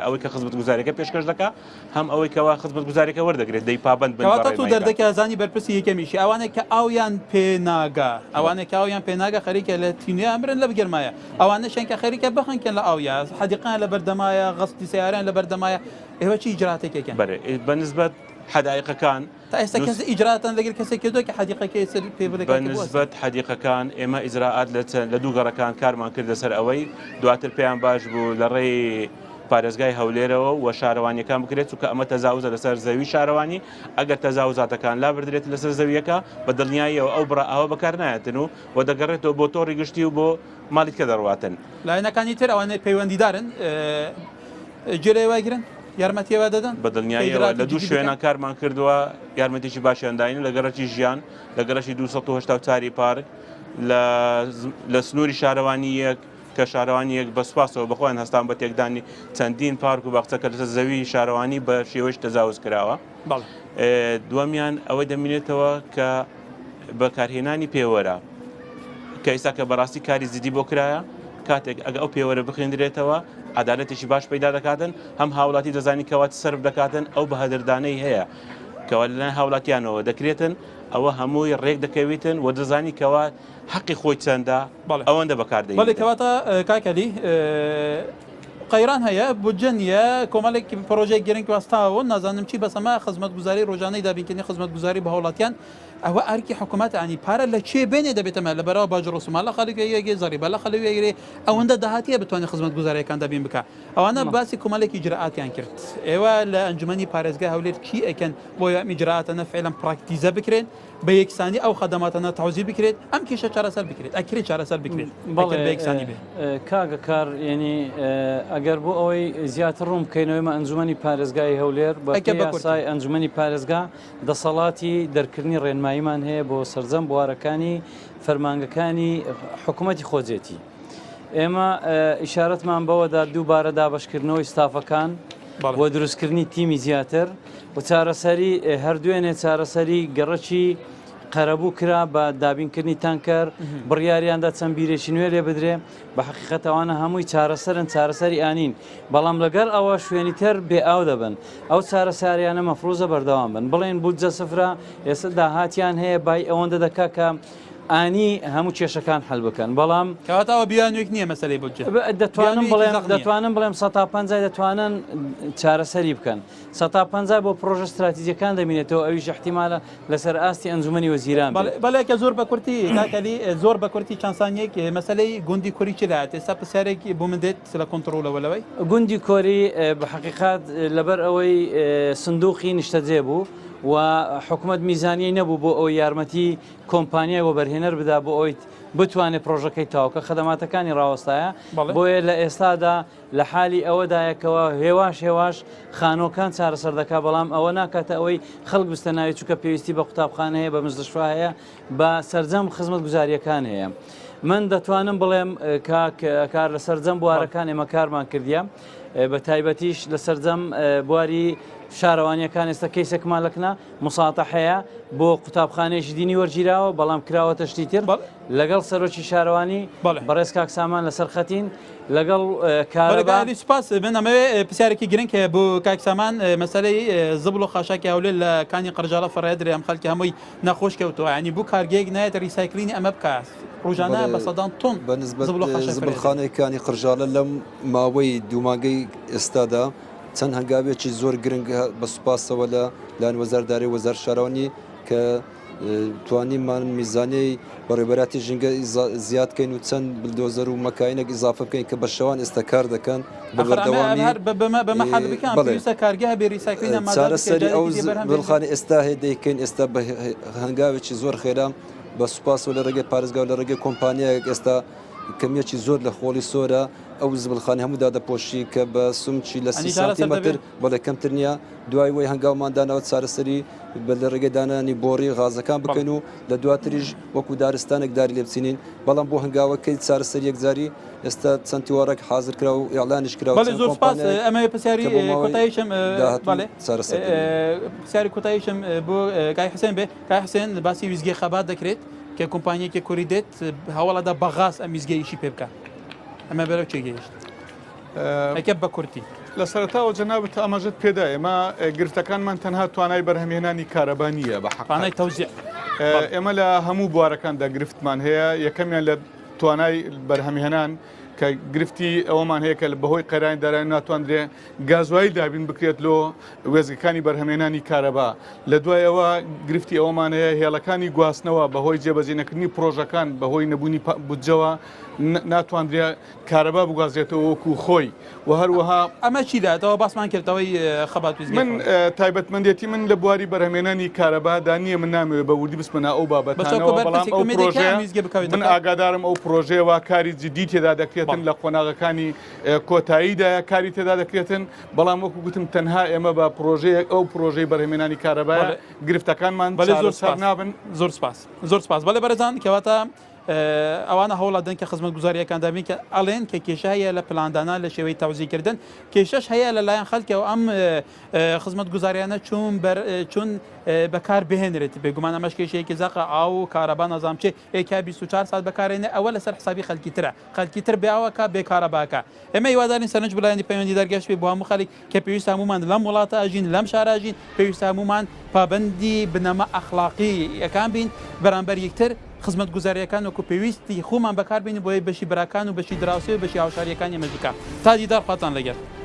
ئەوەی کە خزمەتگوزاریەکە پێشکەش دەکا هەم ئەوەی کەوا خزمەتگوزاریەکە وەردەگرێت دەی پابەند بن کەواتە تو دەردەکە زانی بەرپرسی یەکەمیشی ئەوانێک کە ئاویان پێ ناگا ئەوانێک کە ئاویان پێ ناگا خەریکە لە تینویا ئەمرن لە بگەرمایە ئەوانەشیان کە خەریکە بخنکێن لە ئاویا حەدیقەیان لە بەردەمایە غەسلی سەیارەیان لە بەردەمایە ئێوە چی ئیجراتێکێکن بەرێ بەنسبەت حەدایقەکان تا ئێستا کەس ئیجراتان لەگەل کەسێک کردووە کە حەدیقەکەی سەر پێ بڵێ بە نسبەت حەدیقەکان ئێمە ئیجرائات لە چەند لە دوو گەڕەکان کارمان کرد لەسەر ئەوەی دواتر پێیان باش بوو لە ڕێی پارێزگای هەولێرەوە و شارەوانیەکان بکرێت چونکە ئەمە تەزاوزە لەسەر زەوی شارەوانی ئەگەر تەزاوزاتەکان لابردرێت لەسەر زەویەکە بە دڵنیاییەوە ئەو بڕە ئاوە بەکار نایەتن و و دەگەڕێتەوە بۆ تۆڕی گشتی و بۆ ماڵی کە دەڕواتن. لایەنەکانی تر ئەوانەی پەیوەندیدارن گوێ لە ئێوە ئەگرن؟ یارمەتی ئێوە دەدەن؟ بە دڵنیاییەوە لە دوو شوێنە کارمان کردووە یارمەتیی باشیان داین لە گەڕەکی ژیان لە گەڕەکی 284 پارک لە سنووری شارەوانی یەک کە شارەوانی یەک بە سوپاسەوە بەخۆیان هەستان بە تێکدانی چەندین پارک و باخچە کە لەسەر زەوی شارەوانی بە شێوەیش تەجاوز کراوە. دووەمیان ئەوەی دەمینێتەوە کە بەکارهێنانی پێوەرە کە ئێستا کە بەڕاستی کاری جدی بۆ کرایە کاتێک ئەگە ئەو پێوەرە بخێندرێتەوە عدالەتێکی باش پەیدا دەکاتن هەم هاوڵاتی دەزانی کەوات سرف دەکاتن ئەو بەهەدەردانەی هەیە کەوا لەلایەن هاوڵاتیانەوە دەکرێتن ئەوە هەمووی ڕێک دەکەویتن و دەزانی کەوا حەقی خۆی چەندە ئەوەندە بەکاردێ بەڵێ کەواتە کاکەلی قەیران هەیە بودجە نییە کۆمەڵێک پرۆژەی گرنگ وەستاون نازانم چی بەس ئەمە خزمەتگوزاری ڕۆژانەی دابینکردنی خزمەتگوزاری بە هاوڵاتیان ئەوە ئەرکی حکوومەت ینی پارە لە چێ بێنێ دەبێتەمە لە بەرەوە باج ڕسوما لە خەڵک یەگێ زەڕیبە لە خەڵک یەگرێ ئەوەندە داهاتیە بتوانێت خزمەتگوزاریەکان دابین بکە ئەوانە باسی کۆمەڵێکی ئیجرائاتیان کرد ئێوە لە ئەنجومەنی پارێزگای هەولێر چی ئەکەن بۆ ئەم ئیجرائاتانە فعلا پراکتیزە بکرێن بە یەکسانی ئەو خەدەماتانە تەوزیع بکرێت ئەم کێشە چارەسەر بکرێت ئەکرێت چارەسەر بکرێت بەڵێ بە یەکسانی بێ کاکە کار یعنی ئەگەر بۆ ئەوەی زیاتر ڕوون بکەینەوە ئێمە ئەنجومەنی پارێزگای هەولێر بە یاسای ئەنجومەنی پارێزگا دەسەڵاتی دەرکردنی ڕێنماییمان هەیە بۆ سەرجەم بوارەکانی فەرمانگەکانی حکوومەتی خۆجێتی. ئێمە ئیشارەتمان بەوەدا دووبارە دابەشکردنەوەی ستافەکان بۆ دروستکردنی تیمی زیاتر و چارەسەری هەر دوێنێ چارەسەری گەڕەکی قەرەبوو کرا بە دابینکردنی تانکەر بڕیاریاندا چەند بیرێکی نوێ لێ بدرێ بە حقیقەت ئەوانە هەمووی چارەسەرن چارەسەری ئانین بەڵام لەگەڵ ئەوە شوێنی تر بێ ئاو دەبن ئەو چارەساریانە مەفروزە بەردەوام بن بڵێن بودجە سفرە ئێستا داهاتیان هەیە بای ئەوەندە دەکا کە ئانی هەموو کێشەکان حل بکەن بەڵام کەواتە ئەوە بیانوویەک نییە مەسەلەی بودجە دەتوانم بڵێم دەتوانم بڵێم سەتا پەنجای دەتوانن چارەسەری بکەن سەتا پەنجا بۆ پرۆژە ستراتیجیەکان دەمینێتەوە ئەویش احتیمالە لەسەر ئاستی ئەنجومەنی وەزیران بێت. بەڵێ کە زۆر بە کورتی کاک عەلی زۆر بە کورتی چەند سانیەک مەسەلەی گوندی کوری چی لایەت ئێستا پرسیارێک بۆ من دێت لە کۆنتڕۆڵەوە لەوەی. گوندی کۆری بە حەقیقەت لەبەر ئەوەی سندوقی نیشتەجێ بوو و حکومەت میزانیەی نەبوو بۆ ئەوەی یارمەتی کۆمپانیای وەبەرهێنەر بدا بۆ ئەوەی بتوانێت پرۆژەکەی تەواو کە خەدەماتەکانی ڕاوەستایە بۆیە لە ئێستادا لە حالی ئەوەدایە کەوا هێواش هێواش خانووەکان چارەسەر دەکات، بەڵام ئەوە ناکاتە ئەوەی خەڵک بچتە ناوی، چونکە پێویستی بە قوتابخانە هەیە، بە مستشفا هەیە، بە سەرجەم خزمەتگوزارییەکان هەیە. من دەتوانم بڵێم کاک کار لە سەرجەم بوارەکان ئێمە کارمان کردیە، بە تایبەتیش لە سەرجەم بواری شارەوانییەکان ئێستا کەیسێکمان لەکنە مساتەحەیە بۆ قوتابخانەیەکی دینی وەرگیراوە، بەڵام کراوەتە شتی تر. لەگەڵ سەرۆکی شارەوانی بەڕێز کاک سامان لەسەر خەتین لەگەڵ کارەبا. سوپاس من ئەمەوێ پرسیارێکی گرنگ هەیە بۆ کاک سامان مەسەلەی زبڵ و خاشاکی هەولێر لە کانی قەرژاڵە فڕێدرێ ئەم خەڵکی هەمووی نەخۆش کەوتووە یانی بۆ کارگەیەک نایەت recycling ی ئەمە بکا ڕۆژانە بە سەدان تۆن بە نسبەت زبڵ و خاشاک فڕێدرێ. زبڵخانەی کانی قرژاڵە لەم ماوەی دوو مانگەی ئێستادا چەند هەنگاوێکی زۆر گرنگ بە سوپاسەوە لە لایەن وەزارەت دارایی و وەزارەت شارەوانی کە. توانیمان میزانیەی بەڕێوەبەراتی ژینگە زیاد کەین و چەند بلدۆزەر و مەکاینێک ئیزافە بکەین کە بە شەوان ئێستا کار دەکەن بە بەردەوامی چارەسەری ئەو زبڵخانە ئێستا هەیە دەیکەین ئێستا بە هەنگاوێکی زۆر خێرا بە سوپاسەوە لە ڕێگەی پارێزگا و لە ڕێگەی کۆمپانیایەک ئێستا کەمیەکی زۆر لە خۆڵی سۆرە ئەو زبڵخانە هەموو دادەپۆشی کە بە سمکی لە 30 سانتیمەتر بەڵێ کەمتر نییە دوای وەی هەنگاومان داناوە چارەسەری بە لە ڕێگەی دانانی بۆڕی غازەکان بکەین و لە دواتریش وەکو دارستانێک داری لێ بچینین بەڵام بۆ هەنگاوەکەی چارەسەری یەکجاری ئێستا چەند تیوارێک حازر کرا و ئیعلانیش کرا و بەڵێ چەند زۆر سپاس کۆمپانیایەک ئەمەوێ پرسیاری کە بۆ ماوەی کۆتاییشم داهاتوو بەڵێ چارەسەر دەبین. پرسیاری کۆتاییشم بۆ کاک حسێن بێ کاک حسێن باسی ویستگەی خەبات دەکرێت کە کۆمپانیەکی کوری دێت هەوڵەدا بە غاز ئەم ویستگەی ئیشی پێ بکات ئەمە بەرەو چێ گەیشت؟ ئەکە بە کورتی. لە سەرەتاوە جەنابت ئاماژەت پێدا ئێمە گرفتەکانمان تەنها توانای بەرهەمهێنانی کارەبا نییە بە حەق توانای تەوزیع ئێمە لە هەموو بوارەکاندا گرفتمان هەیە یەکەمیان لە توانای بەرهەمهێنان کە گرفتی ئەوەمان هەیە کە بەهۆی قەیرانی دارایی ناتواندرێ گازوایل دابین بکرێت لۆ وێزگەکانی بەرهەمێنانی کارەبا لە دوای ئەوە گرفتی ئەوەمان هەیە هێڵەکانی گواستنەوە بەهۆی جێبەجێنەکردنی پرۆژەکان بەهۆی نەبوونی بودجەوە ناتواندرێ کارەبا بگوازرێتەوە وەکو خۆی و هەروەها. ئەمە چی داتەوە باسمان کرد ئەوەی خەبات ویستگەی من خۆی. تایبەتمەندێتی من لە بواری بەرهەمێنانی کارەبادا نییە من نامەوێت بە وردی بچمە ناو ئەو بەس تۆ بابەتانەوە بەڵام بەرپرسی ئەو ئومێدێکە پرۆژەیە ئەم ویستگە بکەوێتە من کار؟ ئاگادارم ئەو پرۆژەیە وا کاری جدی تێدا دەکرێتن بەڵێ. لە قۆناغەکانی کۆتاییدایە کاری تێدا دەکرێتن بەڵام وەکو گوتم تەنها ئێمە بە پرۆژەیەک ئەو پرۆژەی بەرهەمێنانی کارەبایە بەڵێ. گرفتەکانمان بەڵێ زۆر چارەسەر سپاس نابن. زۆر سپاس زۆر سپاس بەڵێ بەرێزان کەواتە ئەوانە هەوڵەدەن کە خزمەتگوزارییەکان دابین کە ئەڵێن کە کێشە هەیە لە پلاندانان لە شێوەی تەوزیکردن کێشەش هەیە لە لایەن خەلکەوە ئەم خزمەتگوزاریانە چون بەر چون بەکار بهێنرێت بێگومان ئەمەش کێشەیەکی زەقە ئاو و کارەبا نازانم چێ ئێکا 24 سات بەکارێنێ ئەوە لەسەر حسابی خەلکی ترە خەلکی تر بێ ئاوەکە بێ کارەباکە ئێمە هیوادارین سەرنج بلایەنی پەیوەندیدار گەشت بێ بۆ هەموو خەلک کە پێویستە هەموومان لەم وڵاتە ئەژین، لەم شارە ئەژین، پێویستە هەموومان پابەندی بنەما ئەخلاقی یەکان بین بەرامبەر یەکتر، خزمەتگوزارییەکان وەکو پێویستی خۆمان بەکار بێنین بۆیە بەشی براکان و بەشی دراوسێ و بەشی هاوشارییەکانی ئێمەش بکا. تا دیدار خواتان لەگەل.